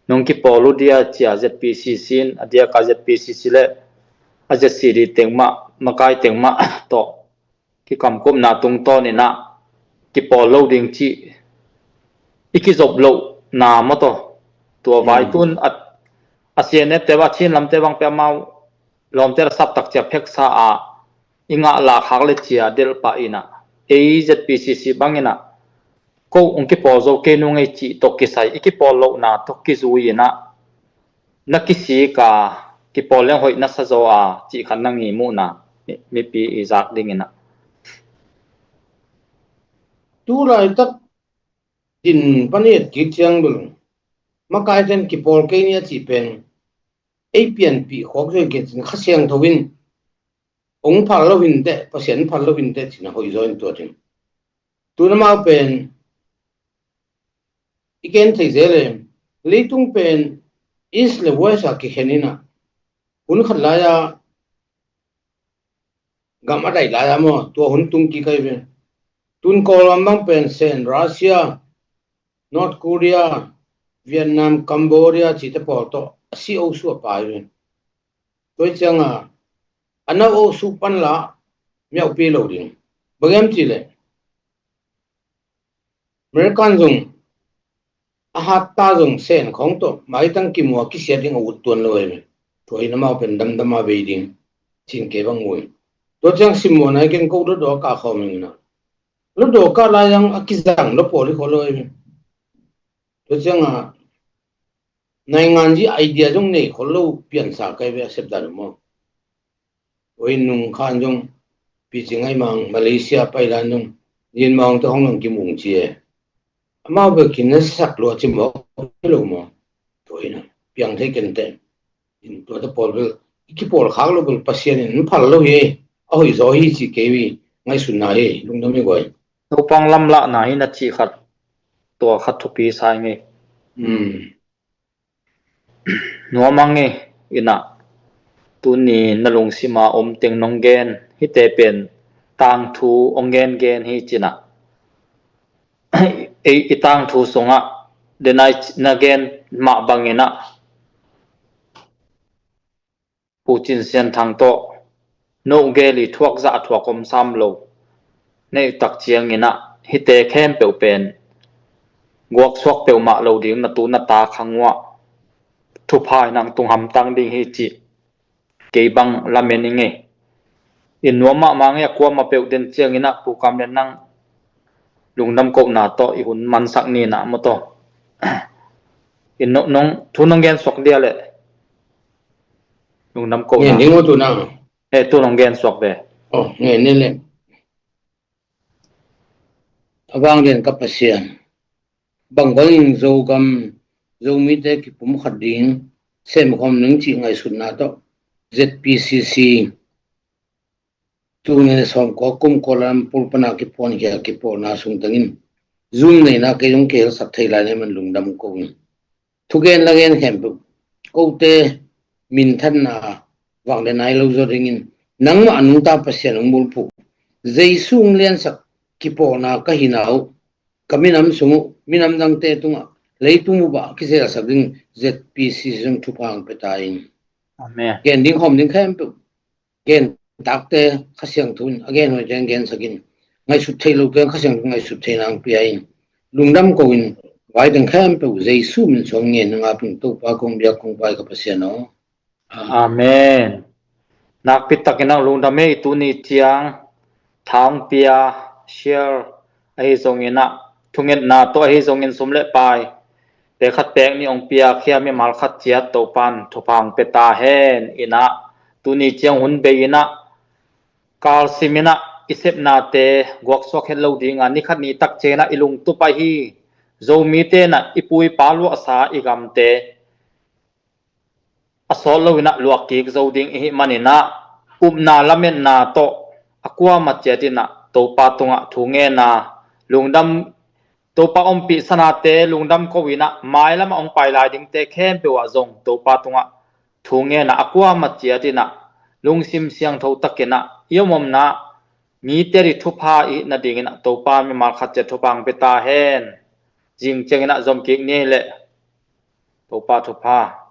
nong kipawl uh dia cia Z P C C in a diak a Z P C C le a Z C D teng mah makai teng mah tawh kikamkupna tungtawn in ah kipawl lo ding cih i kizop lohna maw tawh tua vai tun a A C N F te bang, a Chin lamte bang pen amau lawmte la sap tak cia pheksa a i ngah lah khak le cia delh pah in ah, ei Z P C C bang in ah ko hong kipawl zo kei nung ei cih tawh kisai i kipawl lohna tawh kizui in ah na kisik a, kipawl leng hoih na sa zaw a cih khat na ngimuhna mi, mipi i zak ding in ah. Tu laitak din pan i et kik ciang bel makaite'n kipawl kei ni a cih pen ei pianpih khawk zo hi kei cin, Kha Siangtho in hong phal lo hi inteh, Pasian phal lo hi inteh cin a hoih zaw in tua ding. Tu na mau pen i gen thei zel e, leitung pen east le west a kikhen in ah, hun khat lai-a gam a daih lai-a maw, tua hun tung kik ahi ve. Tun Kawlgam bang pen Sen, Russia, North Korea, Vietnam, Cambodia cihte pawl tawh a si osuh a pai ve. Tua hi ciang a, a na osuh pan la miaupi lo ding. Bang hiam cih leh American zong a hat ta zong Sen khawng tawh maitang kimu a kisiat ding a ut tuan lo ahi ve. Tua hi na mau pen damdam a bei ding cin kei bang mu hi. Tua ciang simmawhna hi ken ko dawdawk a kah khawm ing in ah, dawdawk a kah lai-a a kizang lo pawl hi khaw lo ahi ve. Tua ciang a naingan zi idea zong nei khol lo piansa kai ve a sepdan maw. Oi nung khan zong Pi Cing Ngai Mang Malaysia pai lan zong Lin Mang te hong nang kimung ci e. Amau bel kin na sak lua ci maw, lo maw. Tua hi na piang thei ken te. In tua te pawl bel i kipawl khak lo bel Pasian in phal lo hi. A hoih zaw hi ci kei hi. Ngaihsutna hi, lungdam hi guai. Naupang lamlahna hi na cih khat, tua khat thupi sa ing ei. Nuam ang e, in ah tuni na lungsima om teng nong gen hite pen tangthu hong gengen hi cin ah, ei i tangthu sungah denai na gen mah bangin ah Pu Cin Sian Thang tawh no gel i thuak zah thuak om sam lo na hih tak ciangin ah hite khempeuh pen guaksuak peuhmah lo ding na tu na ta khang uah thupha in hong tung hamtang ding hi cih kei bang lamen ing ei. In nuam mahmah ing ei, a kuamah peuh den ciangin ah Pu Kam Lian nang lungdam kohna tawh i hun mansak ni na maw taw. In nong, nong, thu nong gen suak dia leh lungdam kohna. Ngen ding uh tu nang. Eh, tu nong gen suak ve. Oh, ngen ni leh. A vang lian ka Pasian. Bang bangin Zogam, Zomite kipumkhat ding semkhawm ning cih ngaihsutna tawh Z P C C tuni sawmkua kum Kuala Lumpur pana kipuan khia kipawlna sung tangin Zoom neina kei zong kihel sak thei lai na hi man lungdam ko ing. Thugen la gen khempeuh kote minthanna vang le nai lo zaw dingin nangmah a nungta Pasian hong bulphuh, Jesu hong liansak kipawlna ka hina uh, ka minam sung uh, minam dangte tungah, leitung uh bah kizelsak ding Z P C C zong thupha hong pia ta in. Amen. Gen ding khawm ding khempeuh gen takte Kha Siangtho in a gen hoihte gensak in, ngaihsut thei lote Kha Siangtho ngaihsut theina hong pia in. Lungdam ko in, vai teng khempeuh Jesu min suang ngen na ngapin Topa kong biak kong pai ka Pasian aw. Amen. Nakpi takin ang lungdam ei, tuni ciang tha hong pia, share ahi zongin ah, thungetna tawh ahi zongin sum le pai pek khat pek nih hong pia khia mimal khat ciat Topan thupha hong pia ta hen. In ah tuni ciang hun bei in ah kalsim in ah i sepnate guaksuak het lo ding a, ni khat ni tak ciang in ah i lungtup ahi Zomite in ah i pu i pa luahsa i gamte a sawt lo in ah luah kik zo ding i hih manin ah, upna lametna tawh a kuamah ciat in ah Topa tungah thu ngen a, lungdam, Topa ompih sanate lungdam ko in ah, mailam ah hong pai lai dingte khempeuh ah zong Topa tungah thu ngen a, a kuamah ciat in ah lungsim siangtho takin ah i om omna mite ading thupha i hih nadingin ah Topa mimal khat ciat thupha hong pia ta hen. Zing ciangin ah zom kik ni leh. Topa thupha.